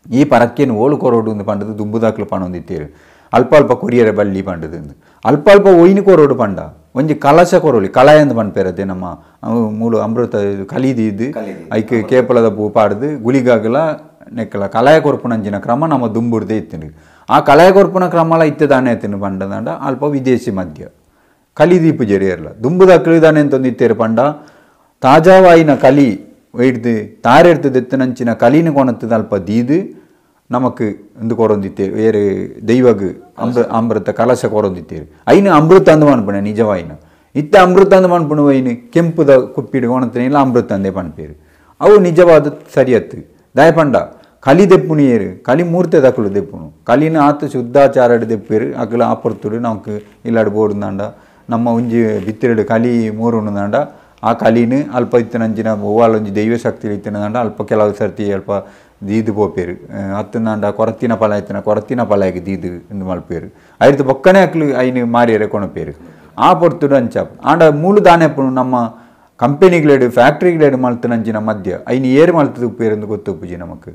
Speaker 2: ಈ ಪರಕ್ಕೆನು ಓಳು ಕೊರೋಡು ಒಂದು ಪಂಡದು ದುಂಬುದಾಕ್ಲು ಪಣೊಂದಿತ್ತೇರು ಅಲ್ಪ ಅಲ್ಪ ಕೊರಿಯರೆ ಬಲ್ಲಿ ಪಂಡದು ಅಲ್ಪ ಅಲ್ಪ ಒಯ್ನು ಕೊರೋಡು ಪಂಡ ಒಂಜಿ ಕಲಶ ಕೊರೋಲಿ ಕಲಾಯ ಅಂತ ಪನ್ಪೇರತ್ತೆ ನಮ್ಮ ಮೂಲು ಅಮೃತ ಕಲಿದಿದ್ದು ಐಕ್ ಕೇಪಲದ ಪೂ ಪಾಡ್ದು ಗುಳಿಗಾಗಲ ನೆಕ್ಕಲ ಕಲಾಯ ಕೊರ್ಪುನಂಚಿನ ಕ್ರಮ ನಮ್ಮ ದುಂಬುಡ್ದೇ ಇತ್ತು. ಆ ಕಲಾಯ ಕೊರ್ಪುನ ಕ್ರಮಲ ಇತ್ತದಾನೆ ತಿನ್ನು ಪಂಡದಾಂಡ ಅಲ್ಪ ವಿದೇಶಿ ಮದ್ಯ ಕಲಿದೀಪು ಜರಿಯರ್ಲ ದುಂಬುದಾಕ್ಲು ಇದಾನೆ ಅಂತಂದು ಪಂಡ ತಾಜಾವಾಯಿನ ಕಲಿ ಒಯ್ದು ತಾರೆಡ್ತು ದೆತ್ತನಂಚಿನ ಕಲಿನ ಕೊಣತ್ತದ ಅಲ್ಪ ದೀದು ನಮಕ್ ಇಂದು ಕೊರೊಂದಿತ್ತೇರು ಏರು ದೈವಗ್ ಅಮೃತ ಕಲಶ ಕೊರೊಂದಿತ್ತೇರು ಐನು ಅಮೃತ ಅಂದು ಪನ್ಪುಣೆ ನಿಜವಾಯಿನ ಇತ್ತೆ ಅಮೃತ ಅಂದು ಪನ್ಪುಣು ಐನು ಕೆಂಪುದ ಕುಪ್ಪಿಡು ಕೊಣತ್ತನೆ ಇಲ್ಲ ಅಮೃತ ಅಂದೇ ಪನ್ಪೇರು ಅವು ನಿಜವಾದ ಸರಿಯತ್ತು ದಾಯಪಂಡ ಕಲಿ ದೆಪ್ಪುಣು ಏರು ಕಲಿ ಮೂರ್ತೆ ದಕ್ಕಲು ದೆಪ್ಪುಣು ಕಲಿನ ಆತ ಶುದ್ಧಾಚಾರಡು ದೆಪ್ಪೇರು ಅಕಲ ಆಪರ್ತುಡು ನಮಕ್ ಇಲ್ಲಾಡು ಬೋಡುಂದಾಂಡ ನಮ್ಮ ಒಂಜಿ ಬಿತ್ತಿರಡು ಕಲಿ ಮೂರುಂದಾಂಡ ಆ ಕಲಿನ ಅಲ್ಪ ಇತ್ತನಂಚಿನ ಒವ್ವಾಲೊಂಜಿ ದೈವ ಶಕ್ತಿ ಇತ್ತನದಾಂಡ ಅಲ್ಪ ಕೆಲವು ಸರ್ತಿ ಅಲ್ಪ ದೀದು ಪೋಪೇರು ಹತ್ತನಾಂಡ ಕೊರತಿನ ಫಲ ಇತ್ತನ ಕೊರತಿನ ಫಲಗೆ ದೀದು ಇಂದು ಮಲ್ಪೇರು ಐದು ಬೊಕ್ಕನೆ ಅಕ್ಲು ಐನು ಮಾರಿಯರೆ ಕೊಣಪೇರು ಆ ಪೊರ್ತುಡು ಅಂಚಾಪ್ ಆಂಡ ಮೂಲು ದಾನೆಪ್ಪುನು ನಮ್ಮ ಕಂಪೆನಿಗಳೇಡು ಫ್ಯಾಕ್ಟ್ರಿಗಳೇಡು ಮಲ್ತನಂಚಿನ ಮಧ್ಯ ಐನು ಏರು ಮಲ್ತದ ಉಪ್ಪೇರೆಂದು ಗೊತ್ತುಪ್ಪುಜಿ ನಮಕ್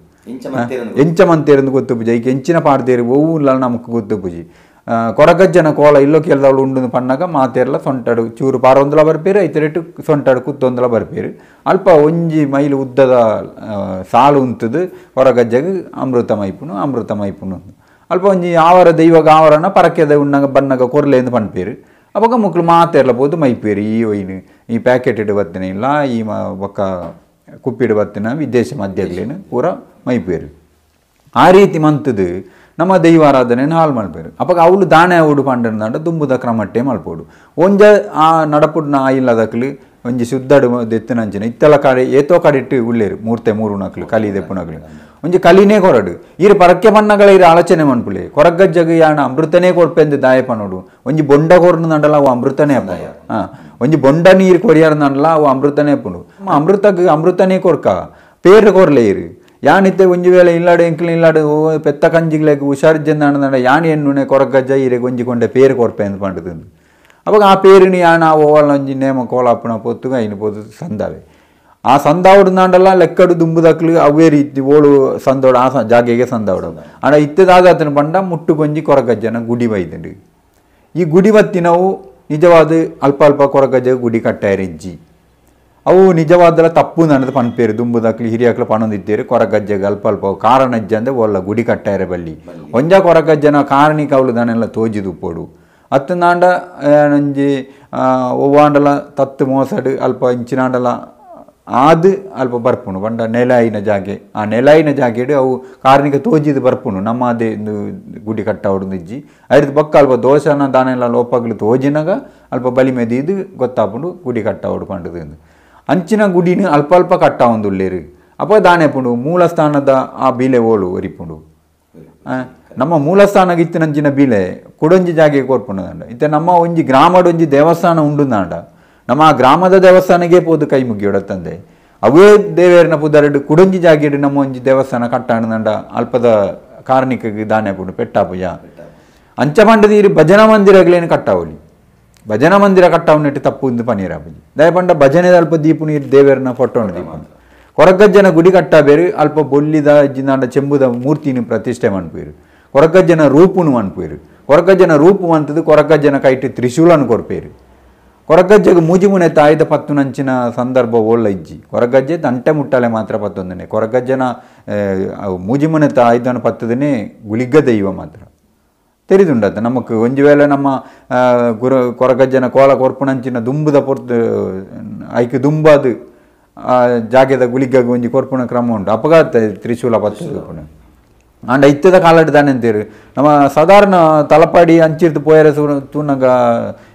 Speaker 2: ಎಂಚ ಮಂತೇರೆಂದು ಗೊತ್ತುಪ್ಪುಜಿ ಐಕೆ ಎಂಚಿನ ಪಾಡ್ತೇರು ಒವ್ವು ಇಲ್ಲ ನಮಕ್ ಗೊತ್ತುಪ್ಪುಜಿ ಕೊರಗಜ್ಜನ ಕೋಲ ಇಲ್ಲೋ ಕೇಳ್ದವಳು ಉಂಡು ಪಣ್ಣಾಗ ಮಾತೇರ್ಲ ಸೊಂಟಡು ಚೂರು ಪಾರೊಂದಲ ಬರ್ಪೇರು ಐತರೇಟು ಸೊಂಟಡು ಕುತ್ತೊಂದಲ ಬರ್ಪೇರು ಅಲ್ಪ ಒಂಜಿ ಮೈಲು ಉದ್ದದ ಸಾಲು ಉಂತದು ಕೊರಗಜ್ಜಗೆ ಅಮೃತ ಮೈಪುನು ಅಮೃತ ಮೈಪುನು ಅಲ್ಪ ಒಂಜಿ ಆವರ ದೈವಗ ಆವರನ ಪರಕೆದ ಉಣ್ಣಗ ಬಣ್ಣಗ ಕೊರ್ಲೆ ಎಂದು ಪನ್ಪೇರು ಅವಾಗ ಮಕ್ಕಳು ಮಾತೇರ್ಲ ಪೋದು ಮೈಪೇರು ಈ ಒಯ್ನು ಈ ಪ್ಯಾಕೆಟ್ ಇಡು ಬತ್ತನೆ ಇಲ್ಲ ಈ ಒಕ್ಕ ಕುಪ್ಪಿಡು ಬತ್ತಿನ ವಿದೇಶ ಮಧ್ಯಗ್ಲೇನು ಪೂರ ಮೈಪೇರು ಆ ರೀತಿ ಮಂತದು ನಮ್ಮ ದೈವಾರಾಧನೆಯನ್ನು ಹಾಳು ಮಲ್ಪೇರು ಅವಾಗ ಅವಳು ದಾನೆ ಅವಡು ಪಂಡಂದಾಂಡ ದುಂಬುದ ಕ್ರಮಟ್ಟೆ ಮಲ್ಪೋಡು ಒಂಜ ಆ ನಡಪುಡ್ನ ಆಯಿಲ್ಲದಕ್ಲು ಒಂಜಿ ಶುದ್ಧಡು ದೆತ್ತನಂಚಿನ ಇತ್ತಲ ಕಡೆ ಏತೋ ಕಡಿಟ್ಟು ಉಳ್ಳೇರು ಮೂರ್ತೆ ಮೂರು ನಕ್ಲು ಕಲಿ ದೆಪ್ಪುನಕ್ಲು ಒಂಜಿ ಕಲಿನೇ ಕೊರಡು ಈರು ಪರಕ್ಕೆ ಬಣ್ಣಗಳ ಇರು ಆಲೋಚನೆ ಮನ್ಪುಲೆ ಕೊರಗಜ್ಜಗ ಯಾಣ ಅಮೃತನೇ ಕೊರ್ಪೆಂದು ದಾಯ ಪನೋಡು ಒಂಜಿ ಬೊಂಡ ಕೊರ್ನು ಅವು ಅಮೃತನೇ ಅಪ್ಪ ಹಾಂ ಒಂಜಿ ಬೊಂಡ ನೀರು ಕೊರಿಯಾರ್ನಲ್ಲ ಅವು ಅಮೃತನೇ ಅಪ್ಪುಂಡು ಅಮೃತಗ್ ಅಮೃತನೇ ಕೊರ್ಕ ಪೇರು ಕೊರ್ಲೆ ಇರು ಯಾನಿತ್ತೆ ಒಂಜಿ ವೇಳೆ ಇಲ್ಲಾಡು ಎಂಕ್ಲು ಇಲ್ಲಾಡು ಪೆತ್ತ ಕಂಜಿಗ್ಲೆಗ್ ಹುಷಾರು ಜಂದಾಣದಾಂಡ ಯಾನ್ ಎನ್ನುನೆ ಕೊರಗಜ್ಜ ಈರೆಗ್ ಒಂಜಿ ಕೊಂಡೆ ಪೇರು ಕೊರ್ಪೆ ಅಂತ ಪಂಡದು ಅವಾಗ ಆ ಪೇರುని ಯಾನ ಓವಲ್ ಒಂಜಿ ನೇಮ ಕೋಲಾಪುನ ಪೊತ್ತುಗ ಐನು ಪೊತ್ತು ಸಂದಾವೆ ಆ ಸಂದಾವಡು ಲೆಕ್ಕಡು ದುಂಬುದಕ್ಲು ಅವೇ ರೀತಿ ಓಳು ಸಂದೋಡು ಆ ಜಾಗೆಗೆ ಸಂದಾವಡು ಆಂಡ ಇತ್ತದಾದಾತನ ಪಂಡ ಮುಟ್ಟುಗೊಂಜಿ ಕೊರಗಜ್ಜನ ಗುಡಿ ಬೈದುಂಡು ಈ ಗುಡಿ ಬತ್ತಿನವು ನಿಜವಾದ ಅಲ್ಪ ಅಲ್ಪ ಕೊರಗಜ್ಜ ಗುಡಿ ಕಟ್ಟಾಯರಿಜ್ಜಿ ಅವು ನಿಜವಾದಲ ತಪ್ಪು ನನ್ನದು ಪನ್ಪೇರು ದುಂಬುದಕ್ಲು ಹಿರಿಯಕ್ಲು ಪಣೊಂದಿತ್ತೇರು ಕೊರಗಜ್ಜೆಗೆ ಅಲ್ಪ ಅಲ್ಪ ಕಾರಣಜ್ಜ ಅಂದ್ರೆ ಒಲ್ಲ ಗುಡಿ ಕಟ್ಟಾಯರೆ ಬಲ್ಲಿ ಒಂಜ ಕೊರಗಜ್ಜನ ಕಾರಣಿಕ ಅವಳು ದಾನೆಲ್ಲ ತೋಜಿದು ಪೋಡು ಅತ್ತನಾಂಡ ಒಂಜಿ ಒವ್ವಾಂಡಲ ತತ್ತು ಮೋಸಡು ಅಲ್ಪ ಇಂಚಿನಾಂಡಲ ಆದು ಅಲ್ಪ ಬರ್ಪುಣು ಪಂಡ ನೆಲಾಯಿನ ಜಾಗೆ ಆ ನೆಲಾಯಿನ ಜಾಗೆಡು ಅವು ಕಾರ್ಣಿಕ ತೋಜಿದು ಬರ್ಪುಣು ನಮ್ಮ ಅದೇ ಗುಡಿ ಕಟ್ಟಾವಡು ಇಜ್ಜಿ ಐದು ಬೊಕ್ಕ ಅಲ್ಪ ದೋಷನ ದಾನೆಲ್ಲ ಲೋಪಗ್ಲು ತೋಜಿನಾಗ ಅಲ್ಪ ಬಲಿಮೆ ದೀದು ಗೊತ್ತಾಪುಂಡು ಗುಡಿ ಕಟ್ಟಾವಡು ಪಂಡದು ಅಂಚಿನ ಗುಡಿನ ಅಲ್ಪ ಅಲ್ಪ ಕಟ್ಟಾವೊಂದುಲ್ಲೇರು ಅಪ್ಪ ದಾನೆಪುಂಡು ಮೂಲಸ್ಥಾನದ ಆ ಬೀಲೆ ಓಳು ಒರಿಪುಂಡು ನಮ್ಮ ಮೂಲಸ್ಥಾನಕ್ಕೆ ಇತ್ತಿನಂಚಿನ ಬೀಲೆ ಕುಡೊಂಜಿ ಜಾಗೆ ಕೋರ್ಪುಂಡು ಇತ್ತೆ ನಮ್ಮ ಒಂಜಿ ಗ್ರಾಮಡೊಂಜಿ ಒಂಜಿ ದೇವಸ್ಥಾನ ಉಂಡುಂದಾಂಡ ನಮ್ಮ ಆ ಗ್ರಾಮದ ದೇವಸ್ಥಾನಕ್ಕೆ ಪೋದು ಕೈ ಮುಗಿಯೋಡತ್ತಂದೆ ಅವೇ ದೇವೇರಿನ ಪುದರಡು ಕುಡೊಂಜಿ ಜಾಗೆಡು ನಮ್ಮ ಒಂಜಿ ದೇವಸ್ಥಾನ ಕಟ್ಟಾಣದಂಡ ಅಲ್ಪದ ಕಾರ್ಣಿಕಗೆ ದಾನೆಪುಂಡು ಪೆಟ್ಟಾಪುಜ ಅಂಚ ಪಂಡದ ಇರು ಭಜನಾ ಮಂದಿರಗಳೇನು ಕಟ್ಟಾವಲಿ ಭಜನಾ ಮಂದಿರ ಕಟ್ಟಾವನೆಟ್ಟು ತಪ್ಪು ಇಂದು ಪನೀರಾಪುಜಿ ದಯಪಂಡ ಭಜನೆ ಅಲ್ಪ ದೀಪುನು ಇರು ದೇವೇರಿನ ಫೋಟೋನು ದೀಪುನು ಕೊರಗಜ್ಜನ ಗುಡಿ ಕಟ್ಟಾಬೇರು ಅಲ್ಪ ಬೊಲ್ಲಿದ ಜಿನಾಂಡ ಚೆಂಬುದ ಮೂರ್ತಿನ ಪ್ರತಿಷ್ಠೆ ಮನ್ಪೇರು ಕೊರಗಜ್ಜನ ರೂಪುನು ಮನ್ಪೇರು ಕೊರಗಜ್ಜನ ರೂಪು ಅಂತದ್ದು ಕೊರಗಜ್ಜನ ಕೈಟು ತ್ರಿಶೂಲನು ಕೊರ್ಪೇರು ಕೊರಗಜ್ಜೆಗೆ ಮೂಜಿಮುನೆ ತಾಯ್ದ ಪತ್ತುನಂಚಿನ ಸಂದರ್ಭ ಓಳ್ಳ ಇಜ್ಜಿ ಕೊರಗಜ್ಜೆ ದಂಟೆ ಮುಟ್ಟಾಲೆ ಮಾತ್ರ ಪತ್ತೊಂದನೆ ಕೊರಗಜ್ಜನ ಮೂಜಿಮುನೆ ತಾಯ್ದನ ಪತ್ತದನೆ ಗುಳಿಗ್ಗ ದೈವ ಮಾತ್ರ ತೆರಿದುಂಡತ್ತ ನಮಕ್ ಒಂಜಿ ವೇಳೆ ನಮ್ಮ ಗುರು ಕೊರಗಜ್ಜನ ಕೋಲ ಕೊರ್ಪುನಂಚಿನ ದುಂಬುದ ಪೊರ್ತು ಐಕ್ ದುಂಬಾದು ಜಾಗೆದ ಗುಳಿಗ್ಗ ಒಂಜಿ ಕೊರ್ಪುನ ಕ್ರಮ ಉಂಟು ಅಪಘಾತ ತ್ರಿಶೂಲ ಪತ್ತದು ಆಂಡ ಇತ್ತದ ಕಾಲಡ್ ದಾನೆ ಅಂತೀರು ನಮ್ಮ ಸಾಧಾರಣ ತಲಪಾಡಿ ಅಂಚಿರ್ತು ಪೋಯರೆ ತೂನಗ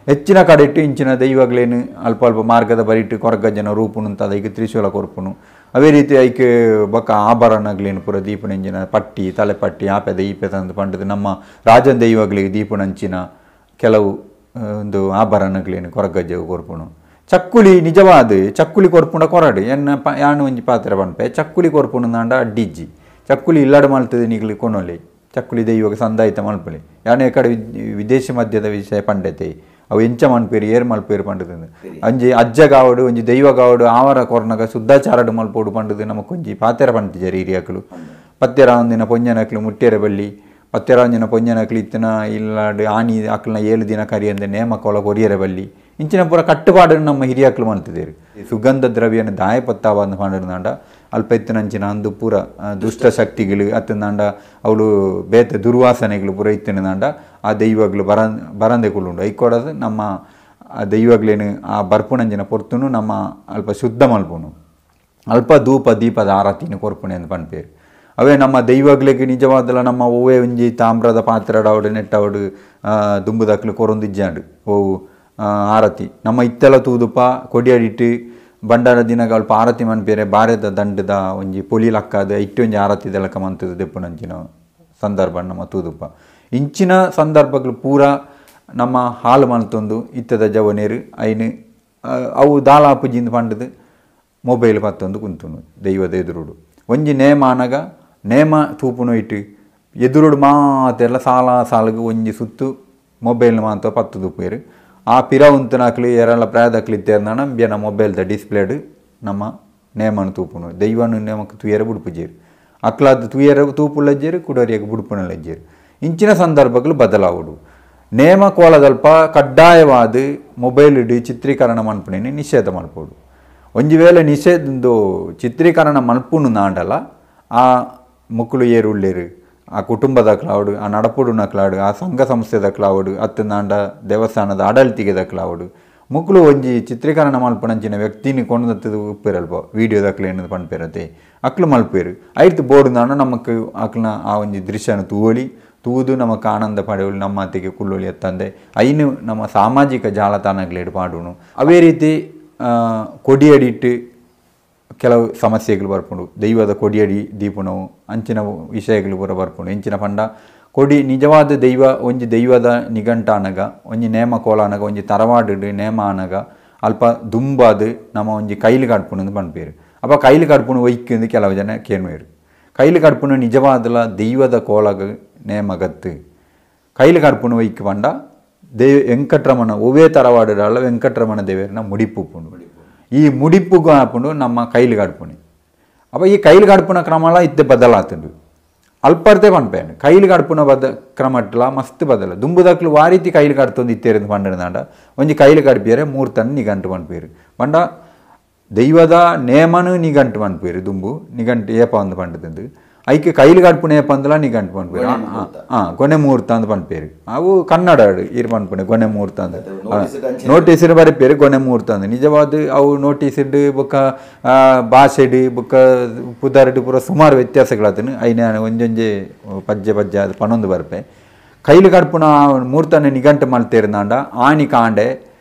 Speaker 2: ಹೆಚ್ಚಿನ ಕಡೆಟ್ಟು ಇಂಚಿನ ದೈವಗಳೇನು ಅಲ್ಪ ಅಲ್ಪ ಮಾರ್ಗದ ಬರಿಟ್ಟು ಕೊರಗಜ್ಜನ ರೂಪುನು ಅಂತ ಐಕ್ ತ್ರಿಶೂಲ ಕೊರ್ಪುನು ಅವೇ ರೀತಿ ಐಕ್ ಬೊಕ್ಕ ಆಭರಣಗಳೇನು ಪೂರ ದೀಪನಂಚಿನ ಪಟ್ಟಿ ತಲೆಪಟ್ಟಿ ಆಪೆದ ಈಪೆದ ಅಂದ್ ಪಂಡದು ನಮ್ಮ ರಾಜನ ದೈವಗಳಿಗೆ ದೀಪನಂಚಿನ ಕೆಲವು ಒಂದು ಆಭರಣಗಳೇನು ಕೊರಗಜ್ಜ ಕೊರ್ಪುನು ಚಕ್ಕುಲಿ ನಿಜವಾದ ಚಕ್ಕುಲಿ ಕೊರ್ಪುಂಡ ಕೊರಡು ಎನ್ನ ಯಾನು ಒಂಜಿ ಪಾತ್ರ ಪನ್ಪೆ ಚಕ್ಕುಲಿ ಕೊರ್ಪುನು ನಾಂಡ ಅಡ್ಡಿಜ್ಜಿ ಚಕ್ಕುಲಿ ಇಲ್ಲಡ ಮಲ್ತದೆ ನೀಗ್ಲಿ ಕೊನೊಲಿ ಚಕ್ಕುಲಿ ದೈವಕ್ಕೆ ಸಂದಾಯಿತ ಮಲ್ಪಲಿ ಯಾನೇ ಕಡೆ ವಿದೇಶಿ ಮಧ್ಯದ ವಿಷಯ ಪಂಡತೆ ಅವು ಎಂಚ ಮನ್ಪೇರು ಏರ್ ಮಲ್ಪೇರು ಪಂಡದು ಒಂಜಿ ಅಜ್ಜಗಾವಡು ಒಂಜಿ ದೈವಗಾವಡು ಆವರ ಕೊರ್ನಗ ಶುದ್ಧಾಚಾರಡು ಮಲ್ಪೋಡು ಪಂಡದು ನಮಕೊಂಜಿ ಪಾತೆರ ಪಂಡಿಜರು ಹಿರಿಯಾಕಲು ಪತ್ತೆರ ಒಂದಿನ ಪೊಂಜನಕ್ಲು ಮುಟ್ಟೆರ ಬಳ್ಳಿ ಪತ್ತೆರ ಒಂದಿನ ಪೊಂಜನಕ್ಲು ಇತ್ತಿನ ಇಲ್ಲಾಡು ಆನಿ ಅಕ್ಲನ 7 ದಿನ ಕರಿಯಂದೆ ನೇಮ ಕೊಲ ಕೊರಿಯರ ಬಲ್ಲಿ ಇಂಚಿನ ಪೂರ ಕಟ್ಟುಪಾಡನ್ನು ನಮ್ಮ ಹಿರಿಯಾಕ್ಲು ಮಾಡ್ತಿದ್ದೇವೆ ಸುಗಂಧ ದ್ರವ್ಯನ ದಾಯ ಪತ್ತಾವಂದು ಪಂಡಾಂಡ ಅಲ್ಪ ಇತ್ತಿನಂಚಿನ ಅಂದು ಪೂರ ದುಷ್ಟ ಶಕ್ತಿಗಳು ಅತ್ತಂದಾಂಡ ಅವಳು ಬೇತೆ ದುರ್ವಾಸನೆಗಳು ಪೂರ ಇತ್ತಿನದಾಂಡ ಆ ದೈವಗಳು ಬರಂದೆ ಕುಳ್ಳುಂಡು ಐಕೊಡೋದು ನಮ್ಮ ಆ ದೈವಗಳೇನು ಆ ಬರ್ಪುಣಂಜಿನ ಪೊರ್ತುನು ನಮ್ಮ ಅಲ್ಪ ಶುದ್ಧ ಮಲ್ಪುನು ಅಲ್ಪ ಧೂಪ ದೀಪದ ಆರತಿನ ಕೊರ್ಪುಣೆ ಅಂತ ಪನ್ಪೇರು ಅವೇ ನಮ್ಮ ದೈವಗಳಿಗೆ ನಿಜವಾದಲ್ಲ ನಮ್ಮ ಒವ್ವೇ ಒಂಜಿ ತಾಮ್ರದ ಪಾತ್ರಡಾವಡು ನೆಟ್ಟವಡು ದುಂಬುದಕ್ಲು ಕೊರೊಂದಿಜ್ಜಾಂಡು ಓವು ಆರತಿ ನಮ್ಮ ಇತ್ತೆಲ್ಲ ತೂದುಪ ಕೊಡಿಯಡಿಟ್ಟು ಬಂಡಾರ ದಿನಗಳು ಅಲ್ಪ ಆರತಿ ಮನ್ಪೇರೆ ಬಾರೆದ ದಂಡದ ಒಂಜಿ ಪೊಲಿ ಲಕ್ಕಾದ ಇಟ್ಟು ಒಂಜಿ ಆರತಿ ದೆಲಕ ಮಂತದ ದೆಪ್ಪುನಂಚಿನ ಸಂದರ್ಭ ನಮ್ಮ ತೂದುಪ ಇಂಚಿನ ಸಂದರ್ಭಗಳು ಪೂರ ನಮ್ಮ ಹಾಲು ಮಲ್ತೊಂದು ಇತ್ತದ ಜವನೇರು ಐನು ಅವು ದಾಲಾಪುಜಿಂದ ಪಂಡದು ಮೊಬೈಲ್ ಪತ್ತೊಂದು ಕುಂತುನು ದೈವದ ಎದುರುಡು ಒಂಜಿ ನೇಮ ಆನಗ ನೇಮ ತೂಪುನು ಇಟ್ಟು ಎದುರುಡು ಮಾತೆಲ್ಲ ಸಾಲ ಸಾಲಗು ಒಂಜಿ ಸುತ್ತು ಮೊಬೈಲ್ ಮಾತ ಪತ್ತು ತೂಪೇರು ಆ ಪಿರ ಉಂತನಾಕ್ಲಿ ಏರೆಲ್ಲ ಪ್ರಾಯದಕ್ಲಿ ಇತ್ತೇರ್ನಾಣ ಬೇನ ಮೊಬೈಲ್ದ ಡಿಸ್ಪ್ಲೇಡ್ ನಮ್ಮ ನೇಮನು ತೂಪುನು ದೈವನು ನೇಮಕ್ಕೆ ತುಯರ ಬುಡುಪುಜೇರು ಅಕ್ಲಾದ ತುಯರ ತೂಪುಲಜ್ಜೇರು ಕುಡರಿಯಾಗ ಬುಡುಪುನಲಜ್ಜೇರು ಇಂಚಿನ ಸಂದರ್ಭಗಳು ಬದಲಾವಡು ನೇಮ ಕೋಲದಲ್ಪ ಕಡ್ಡಾಯವಾದ ಮೊಬೈಲ್ ಇಡಿ ಚಿತ್ರೀಕರಣ ಮನ್ಪುನೇನೆ ನಿಷೇಧ ಮಲ್ಪೋಡು ಒಂಜಿ ವೇಳೆ ನಿಷೇಧ ಚಿತ್ರೀಕರಣ ಮಲ್ಪುನು ನಾಂಡಲ ಆ ಮುಕ್ಕುಲು ಏರುಳ್ಳೇರು ಆ ಕುಟುಂಬದ ಕ್ಲಾವಡು ಆ ನಡಪುಡುನ ಕ್ಲಾಡು ಆ ಸಂಘ ಸಂಸ್ಥೆದ ಕ್ಲಾವಡು ಅತ್ತು ನಾಂಡ ದೇವಸ್ಥಾನದ ಆಡಳಿತಿಗೆದ ಕ್ಲಾವಡು ಮುಕ್ಕುಲು ಒಂಜಿ ಚಿತ್ರೀಕರಣ ಮಲ್ಪುನಂಚಿನ ವ್ಯಕ್ತಿನಿ ಕೊಂಡದ್ದು ಉಪ್ಪೇರಲ್ಪ ವೀಡಿಯೋದಕ್ಲು ಏನದು ಪನ್ಪೇರತೆ ಅಕ್ಲು ಮಲ್ಪೇರು ಐತು ಬೋರ್ಡು ನಾಂಡ ನಮಕ್ ಅಕ್ಲನ ಆ ಒಂಜಿ ದೃಶ್ಯನ ತೂವೊಲಿ ತೂದು ನಮಕ್ ಆನಂದ ಪಡೆಯಲು ನಮ್ಮ ಅತ್ತಿಗೆ ಕುಳ್ಳೊಲಿ ಎತ್ತಂದೆ ಐನು ನಮ್ಮ ಸಾಮಾಜಿಕ ಜಾಲತಾಣಗಳೇಡು ಪಾಡುನು ಅವೇ ರೀತಿ ಕೊಡಿಯಡಿಟ್ಟು ಕೆಲವು ಸಮಸ್ಯೆಗಳು ಬರ್ಪುಂಡು ದೈವದ ಕೊಡಿಯಡಿ ದೀಪುನವು ಅಂಚಿನ ವಿಷಯಗಳು ಪೂರ ಬರ್ಪುಂಡು ಇಂಚಿನ ಪಂಡ ಕೊಡಿ ನಿಜವಾದ ದೈವ ಒಂಜಿ ದೈವದ ನಿಘಂಟಾನಗ ಒಂಜಿ ನೇಮ ಕೋಲಾನಗ ಒಂಜಿ ತರವಾಡು ನೇಮ ಆನಗ ಅಲ್ಪ ದುಂಬಾದು ನಮ್ಮ ಒಂಜಿ ಕೈಲು ಕಡ್ಪುಣು ಪನ್ಪೇರು ಅಪ್ಪ ಕೈಲು ಕಡ್ಪುಣು ಒಯ್ಕಂದು ಕೆಲವು ಜನ ಕೇನ್ವೇರು ಕೈಲು ಕಡ್ಪುಣು ನಿಜವಾದಲ ದೈವದ ಕೋಲಗ ನೇಮಗತ್ತು ಕೈಲು ಕಡ್ಪುಣು ಒಯ್ಕು ಪಂಡ ದೇವ ವೆಂಕಟರಮಣ ಒವ್ವೇ ತರವಾಡುಡಲ್ಲ ವೆಂಕಟರಮಣ ದೇವರನ್ನ ಮುಡಿಪು ಪುಂಡು ಈ ಮುಡಿಪುಗೂ ಆಪುಂಡು ನಮ್ಮ ಕೈಲು ಕಡ್ಪುಣಿ ಅಪ್ಪ ಈ ಕೈಲು ಕಡ್ಪುನ ಕ್ರಮಲ ಇತ್ತೆ ಬದಲಾತುಂಡು ಅಲ್ಪರ್ತೆ ಪನ್ಪೇನು ಕೈಲು ಕಡ್ಪುನ ಬದ ಕ್ರಮಟ್ಲ ಮಸ್ತ್ ಬದಲ ದುಂಬುದಕ್ಲು ವಾ ರೀತಿ ಕೈಲು ಕಡ್ತೊಂದು ಇತ್ತೇರಂದು ಪಂಡನಾಂಡ ಒಂಜಿ ಕೈಲು ಕಡ್ಪಿಯರೆ ಮೂರ್ತನ್ ನಿಗಂಟು ಪನ್ಪೇರು ಪಂಡ ದೈವದ ನೇಮನು ನಿಗಂಟು ಪನ್ಪೇರು ದುಂಬು ನಿಗಂಟು ಏಪ ಅಂದು ಪಂಡದಂದು ಐಕೆ ಕೈಲು ಕಡ್ಪುನ ಏಪ ಅಂದಲ ನಿಗಂಟು ಪನ್ಪೇರು ಹಾಂ ಗೊನೆ ಮುಹೂರ್ತ ಅಂದ್ ಪನ್ಪೇರು ಅವು ಕನ್ನಡ ಇರು ಪನ್ಪುಣೆ ಗೊನೆ ಮುಹೂರ್ತ ಅಂದ್ ನೋಟಿಸ್ ಬರೆಪೇರು ಗೊನೆ ಮುಹೂರ್ತ ಅಂದ್ ನಿಜವಾದ ಅವು ನೋಟಿಸ್ ಇಡ್ ಬೊಕ್ಕ ಭಾಷೆಡ್ ಬೊಕ್ಕ ಪುದರ್ಡ್ ಪೂರ ಸುಮಾರು ವ್ಯತ್ಯಾಸಗಳಾತನು ಐನ ಒಂಜೊಂಜೆ ಪಜ್ಜೆ ಪಜ್ಜೆ ಅದು ಪನೊಂದು ಬರ್ಪೆ ಕೈಲು ಕಡ್ಪುನ ಮೂರ್ತನ ನಿಗಂಟು ಮಲ್ತೇರ್ನಾಂಡ ಆಣಿ ಕಾಂಡೆ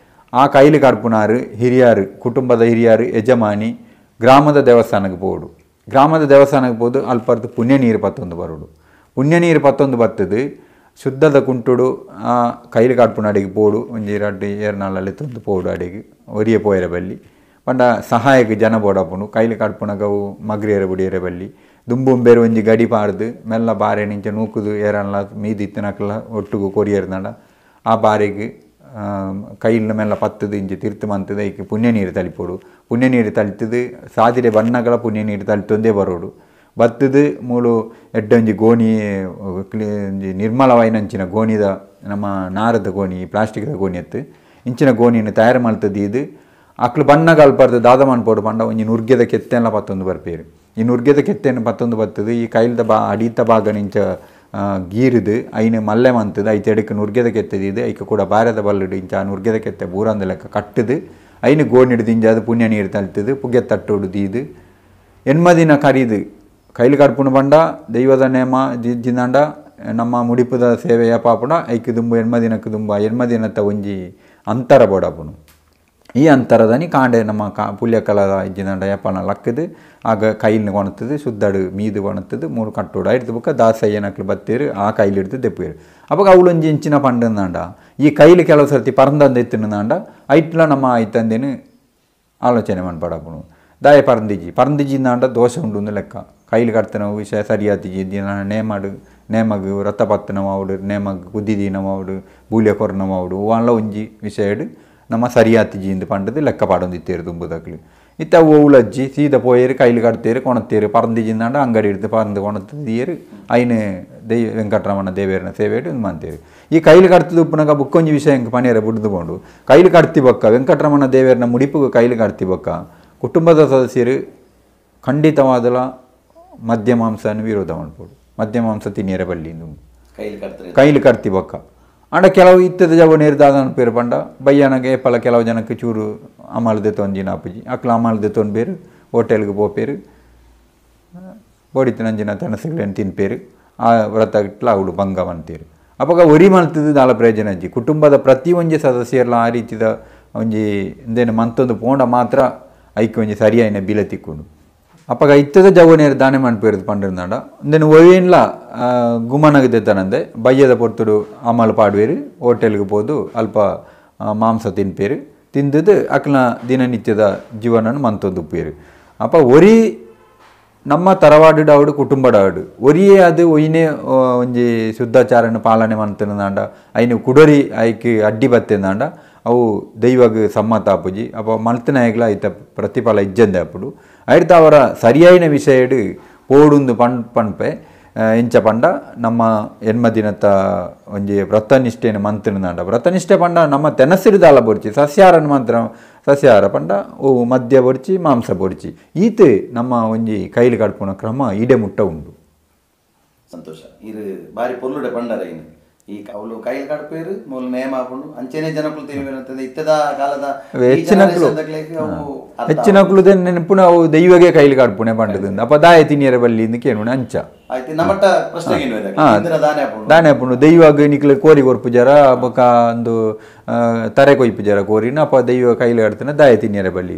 Speaker 2: ಆ ಕೈಲು ಕಡ್ಪುನಾರು ಹಿರಿಯಾರು ಕುಟುಂಬದ ಹಿರಿಯಾರು ಯಜಮಾನಿ ಗ್ರಾಮದ ದೇವಸ್ಥಾನಕ್ಕೆ ಪೋಡು ಗ್ರಾಮದ ದೇವಸ್ಥಾನಕ್ಕೆ ಹೋದು ಅಲ್ಪರ್ದು ಪುಣ್ಯ ನೀರು ಪತ್ತೊಂದು ಬರೋಡು ಪುಣ್ಯ ನೀರು ಪತ್ತೊಂದು ಬರ್ತದೆ ಶುದ್ಧದ ಕುಂಟುಡು ಆ ಕೈಲು ಕಡ್ಪುನ ಅಡಿಗೆ ಪೋಡು ಒಂಜಿ ರಡ್ಡು ಏರ್ನಾಳಲ್ಲಿ ತಂದು ಪೋಡು ಅಡಿಗೆ ಒರಿಯ ಪೋಯರ ಬಲ್ಲಿ ಪಂಡ ಸಹಾಯಕ್ಕೆ ಜನ ಬೋಡಪ್ಪುನು ಕೈಲು ಕಡ್ಪುನಗವು ಮಗ್ರಿಯರ ಬುಡಿಯರ ಬಲ್ಲಿ ದುಂಬುಂಬೇರು ಒಂಜಿ ಗಡಿ ಪಾರ್ದು ಮೆಲ್ಲ ಬಾರೆ ನಿಂಚೆ ನೂಕುದು ಏರಲ್ಲ ಮೀದಿ ಇತ್ತಿನಕ್ಲ ಒಟ್ಟುಗು ಕೊರಿಯರ್ನಾಡ ಆ ಬಾರಿಗೆ ಕೈಲಿನ ಮೆಲ್ಲ ಪತ್ತದು ಇಂಚೆ ತೀರ್ಥ ಮಂತದ ಐಕೆ ಪುಣ್ಯ ನೀರು ತಲಿಪೋಡು ಪುಣ್ಯ ನೀರು ತಲಿತದು ಸಾದಿರೆ ಬಣ್ಣಗಳ ಪುಣ್ಯ ನೀರು ತಲಿತೊಂದೇ ಬರೋಡು ಬತ್ತದು ಮೂಲು ಎಡ್ಡೊಂಜಿ ಗೋಣಿ ಒಂಜಿ ನಿರ್ಮಲವಾಯಿನಂಚಿನ ಗೋಣಿದ ನಮ್ಮ ನಾರದ ಗೋಣಿ ಪ್ಲಾಸ್ಟಿಕ್ದ ಗೋಣಿ ಎತ್ತು ಇಂಚಿನ ಗೋಣಿಯನ್ನು ತಯಾರು ಮಾಡ್ತದ್ದು ಇದು ಅಕ್ಲು ಬಣ್ಣಗ ಅಲ್ಪರ್ದು ದಾದಮಾನ್ ಪೋಡು ಪಂಡ ಒಂಜಿ ನುರ್ಗೆದ ಕೆತ್ತೆಲ್ಲ ಪತ್ತೊಂದು ಬರ್ಪೇರು ಈ ನುರ್ಗೆದ ಕೆತ್ತೆಯನ್ನು ಪತ್ತೊಂದು ಬರ್ತದೆ ಈ ಕೈಲ್ದ ಬಾ ಅಡಿತ ಭಾಗ ನಿಂಚ ಗೀರಿದು ಐನು ಮಲ್ಲೆ ಮಂತದು ಐತೆ ಎಡಕ್ಕೆ ನುರ್ಗೆದ ಕೆತ್ತದಿದ್ದು ಐಕ ಕೂಡ ಬಾರದ ಬಲ್ಲುಡು ಇಂಚ ಆ ನುರ್ಗೆದ ಕೆತ್ತೆ ಬೂರಂದ ಲೆಕ್ಕ ಕಟ್ಟದು ಐನು ಗೋಣಿಡ್ದು ಇಂಚ ಅದು ಪುಣ್ಯ ನೀರು ತಳ್ತದು ಪುಗೆ ತಟ್ಟೋಡು ದೀದು ಎನ್ಮದಿನ ಕರೀದು ಕೈಲು ಕಡ್ಪುಣ ಬಂಡ ದೈವದ ನೇಮ ಜಿಂದಾಂಡ ನಮ್ಮ ಮುಡಿಪುದ ಸೇವೆಯ ಪಾಪುಣ ಐಕ್ ದುಂಬು ಎನ್ಮದಿನಕ್ಕೆ ದುಂಬ ಎನ್ಮದಿನತ್ತ ಒಂಜಿ ಅಂತರ ಬೋಡಾಪುನು ಈ ಅಂತರದನಿ ಕಾಂಡೆ ನಮ್ಮ ಪುಲ್ಯಕಲದ ಇಜ್ಜಿದಂಡ ಯಪ್ಪನ ಲಕ್ಕದು ಆಗ ಕೈಲಿನ ಕೊಣತದು ಶುದ್ಧಡು ಮೀದು ಕೊಣತದು ಮೂರು ಕಟ್ಟೋಡು ಆಯ್ತು ಬೊಕ್ಕ ದಾಸಯ್ಯನಕ್ಲು ಬತ್ತೇರು ಆ ಕೈಲಿ ಹಿಡ್ದು ದೆಪ್ಪೇರು ಅವಾಗ ಅವಳೊಂಜಿ ಇಂಚಿನ ಪಂಡಂದಾಂಡ ಈ ಕೈಲಿ ಕೆಲವು ಸರ್ತಿ ಪರಂದಂದ ಎತ್ತಿನದಾಂಡ ಐಟ್ಲ ನಮ್ಮ ಐತಂದೇನು ಆಲೋಚನೆ ಮನ್ಪಡಪುನು ದಾಯ ಪರಂದಿಜಿ ಪರಂದಿಜಿಂದಾಂಡ ದೋಷ ಉಂಡು ಲೆಕ್ಕ ಕೈಲಿ ಕಟ್ತನ ವಿಷಯ ಸರಿಯಾತಿಜಿ ದಿನ ನೇಮಾಡು ನೇಮಗ್ ರಥಪತ್ತನವ ಅವಡು ನೇಮಗ್ ಕುದ್ದಿದೀನವ ಅವಡು ಬೂಲ್ಯ ಕೊರ್ನವ ಅವಡು ವಾಳ ಒಂಜಿ ವಿಷಯಡು ನಮ್ಮ ಸರಿಯಾತಿಜಿ ಇಂದು ಪಂಡದು ಲೆಕ್ಕ ಪಾಡೊಂದಿತ್ತೇರು ತುಂಬುದಕ್ಲು ಇತ್ತ ಓವುಲಜ್ಜಿ ಸೀದ ಪೋಯೇರು ಕೈಲಿ ಕಟ್ತೇರು ಕೊಣತ್ತೇರು ಪರಂದಿಜಿಂದಾಂಡ ಅಂಗಡಿ ಹಿಡ್ದು ಪರಂದು ಕೊಣತ್ತೇರು ಐನು ದೈವ ವೆಂಕಟರಮಣ ದೇವೇರನ ಸೇವೆಡು ಮಂತೇರು ಈ ಕೈಲಿ ಕಡ್ತದ ಉಪ್ಪುನಗ ಬುಕ್ಕೊಂಜಿ ವಿಷಯ ಎಂಕ್ ಪಣಿಯರ ಬುಡ್ದು ಪೋಂಡು ಕೈಲಿ ಕಡ್ತಿ ಬೊಕ್ಕ ವೆಂಕಟರಮಣ ದೇವೇರನ ಮುಡಿಪುಗು ಕೈಲಿ ಕಡ್ತಿ ಬೊಕ್ಕ ಕುಟುಂಬದ ಸದಸ್ಯರು ಖಂಡಿತವಾದಲ ಮದ್ಯ ಮಾಂಸನ ವಿರೋಧ ಮಾಡ್ಬೋದು ಮದ್ಯ ಮಾಂಸ ತಿನ್ನಿಯರ ಬಲ್ಲಿ ಕೈಲಿ ಕಡ್ತಿ ಬೊಕ್ಕ ಅಂಡ ಕೆಲವು ಇತ್ತದ ಜವ ನೇರ್ದಾದ ಪೇರು ಪಂಡ ಬಯ್ಯನಗೆ ಏಪಲ ಕೆಲವು ಜನಕ್ಕೆ ಚೂರು ಅಮಲ್ದೆ ತೊಂಜಿನ ಅಪ್ಪುಜಿ ಅಕ್ಲ ಅಮಲ್ದೆ ತೊಂಬೇರು ಹೋಟೆಲ್ಗೆ ಪೋಪೇರು ಬೋಡಿತ ನಂಜಿನ ತನಸುಗಳೇನು ತಿನ್ಪೇರು ಆ ವ್ರತ ಅವಳು ಭಂಗ ಅಂತೀರು ಅವಾಗ ಒರಿ ಮಲ್ತದ್ದು ದಾಲ ಪ್ರಯೋಜನ ಅಜ್ಜಿ ಕುಟುಂಬದ ಪ್ರತಿ ಒಂಜಿ ಸದಸ್ಯರ್ಲ ಆ ರೀತಿದ ಒಂಜಿ ಇಂದೇನು ಮಂತೊಂದು ಪೋಂಡ ಮಾತ್ರ ಐಕ್ ಒಂಜಿ ಸರಿಯಾಯಿನ ಬಿಲೆ ತಿಕ್ಕೊಂಡು ಅಪ್ಪಗ ಇತ್ತದ ಜವನೇರು ದಾನೆ ಮನ್ಪೇರು ಪಂಡಿರುಂದಾಂಡ ಇಂದೇನು ಒಯ್ಯನ್ಲ ಗುಮನಗದೆ ತನಂದೆ ಬಯ್ಯದ ಪೊರ್ತುಡು ಅಮಲ್ ಪಾಡುವೇರು ಹೋಟೆಲ್ಗೆ ಪೋದು ಅಲ್ಪ ಮಾಂಸ ತಿನ್ಪೇರು ತಿಂದದ್ದು ಅಕ್ಲ ದಿನನಿತ್ಯದ ಜೀವನನ ಮಂತೊಂದು ಉಪ್ಪೇರು ಅಪ್ಪ ಒರಿ ನಮ್ಮ ತರವಾಡು ಕುಟುಂಬಡಾಡು ಒರಿಯೇ ಅದು ಒಯ್ನೇ ಒಂಜಿ ಶುದ್ಧಾಚಾರನ ಪಾಲನೆ ಮಂತನದಾಂಡ ಐನು ಕುಡರಿ ಐಕ್ ಅಡ್ಡಿ ಬತ್ತೆಂದಾಂಡ ಅವು ದೈವಗ್ ಸಮ್ಮತ ಆಪುಜಿ ಅಪ್ಪ ಮಲ್ತನಾಯಗ್ಲ ಐತ ಪ್ರತಿಫಲ ಇಜ್ಜಂದೆ ಅಪ್ಪುಡು ಐಡ್ತ ಅವರ ಸರಿಯಾಯಿನ ವಿಷಯಡು ಪೋಡುಂದು ಪಣ್ ಪಣ್ಪೆ ಇಂಚ ಪಂಡ ನಮ್ಮ ಎನ್ಮ ದಿನತ ಒಂಜಿ ವ್ರತನಿಷ್ಠೆನ ಮಂತನದಾಂಡ ವ್ರತನಿಷ್ಠೆ ಪಂಡ ನಮ್ಮ ತೆನಸಿರಿದಾಲ ಬೊರ್ಚಿ ಸಸ್ಯಾಹಾರನ ಮಾತ್ರ ಸಸ್ಯಾಹಾರ ಪಂಡ ಓ ಮದ್ಯ ಬೊರ್ಚಿ ಮಾಂಸ ಬೊರ್ಚಿ ಈತ ನಮ್ಮ ಒಂಜಿ ಕೈಲಿ ಕಡ್ಪುನ ಕ್ರಮ ಈಡೆ ಮುಟ್ಟ ಉಂಡು.
Speaker 1: ಸಂತೋಷ ಇದು ಬಾರಿ ಪೊಲ್ಲುಡೆ ಪಂಡರ ಇನ್ನು ಈ ಅವಳು ಕೈಲಿ ಕಡ್ಪೇರು ಮೂಲ ನೇಮ ಹಾಕೊಂಡು ಅಂಚೆನೆ ಜನಕ್ಕಳು ತಿಳಿವಿರುತ್ತದೆ ಇತ್ತದ ಕಾಲದ
Speaker 2: ಹೆಚ್ಚಿನಕ್ಲು ಹೆಚ್ಚಿನಕ್ಲು ನೆನಪುನ ಅವು ದೈವಗೆ ಕೈಲಿ ಕಡ್ಪುಣೆ ಪಂಡದಿಂದ ಅಪ್ಪ ದಾಯ ತಿನಿಯರ ಬಲ್ಲಿ ಇಂದ ಕೇಳುಣ ಅಂಚ
Speaker 1: ನಮ್ಮಟ್ಟ ಪ್ರಶ್ನೆ
Speaker 2: ದಾನೆ ಹಾಪುಂಡು ದೈವಗ್ ನಿಕ್ಲೆ ಕೋರಿ ಕೊರ್ಪುಜಾರ ಬೊಕ ಒಂದು ತರೆ ಕೊಯ್ಪುಜಾರ ಕೋರಿನ ಅಪ್ಪ ದೈವ ಕೈಲಿ ಕಡ್ತನ ದಾಯ ತಿನಿಯರ ಬಲ್ಲಿ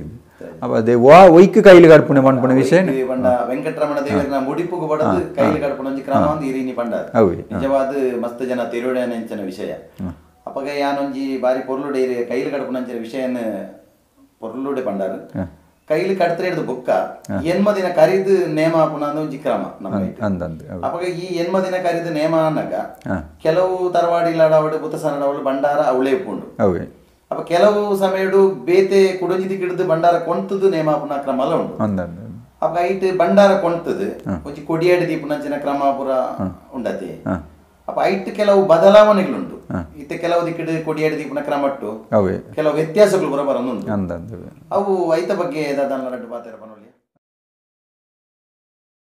Speaker 2: ಅಪ್ಪ they ವಾ ಒಯ್ಕ್ ಕೈಲಿ ಕಡ್ಪುಣೆ ಪನ್ಪುಣ ವಿಷಯ
Speaker 1: ಪಂಡ ವೆಂಕಟರಮಣ ದೇವರನ ಮುಡಿಪುಗು ಬಡದು ಕೈಲಿ ಕಡ್ಪುಣ ಒಂಜಿ ಕ್ರಮ ಒಂದು ಇರಿನಿ ಪಂಡ ನಿಜವಾದ ಮಸ್ತ್ ಜನ ತಿರುಡನೆಂಚಿನ ವಿಷಯ ಅಪ್ಪಗ ಯಾನೊಂಜಿ ಬಾರಿ ಪೊರ್ಲುಡೆ ಕೈಲಿ ಕಡ್ಪುಣ ಅಂಚಿನ ವಿಷಯನ ಪೊರ್ಲುಡೆ ಪಂಡಾರು ಕೈಲಿ ಕಡ್ತಾರೆ ಹಿಡಿದು ಬೊಕ್ಕ ಎನ್ಮ ದಿನ ಕರಿದು ನೇಮ ಹಾಪುನ ಒಂಜಿ ಕ್ರಮ ನಮ್ಮ ಅಪ್ಪಗ ಈ ಎನ್ಮ ದಿನ ಕರಿದು ನೇಮ ಅನ್ನಗ ಕೆಲವು ತರವಾಡಿ ಲಾಡಾವಡು ಬುತ್ತಸನಡವಳು ಭಂಡಾರ ಅವಳೇ ಉಪ್ಪುಂಡು. ಅಪ್ಪ ಕೆಲವು ಸಮಯಡು ಬೇತೆ ಕುಡಂಜಿ ಗಿಡದು ಭಂಡಾರ ಕೊಂತದ್ದು ನೇಮ ಹಾಪುನ ಕ್ರಮ ಎಲ್ಲ ಉಂಟು. ಅಪ್ಪ ಐಟ್ ಭಂಡಾರ ಕೊಂತದ್ದು ಒಂಜಿ ಕೊಡಿಯಾಡಿ ದೀಪುನಂಚಿನ ಕ್ರಮ ಪೂರ ಉಂಡತಿ. ಅಪ್ಪ ಐಟ್ ಕೆಲವು ಬದಲಾವಣೆಗಳುಂಟು ಇತ್ತೆ ಕೆಲವು ದಿಕ್ಕಿಡು ಕೊಡಿಯಾಡಿ ದೀಪುನ ಕ್ರಮಟ್ಟು ಕೆಲವು ವ್ಯತ್ಯಾಸಗಳು ಪೂರ ಬರೋದುಂಟು. ಅವು ಐತ ಬಗ್ಗೆ ದಾದಾನ ಪಾತ್ರ ಪನೊಲಿ.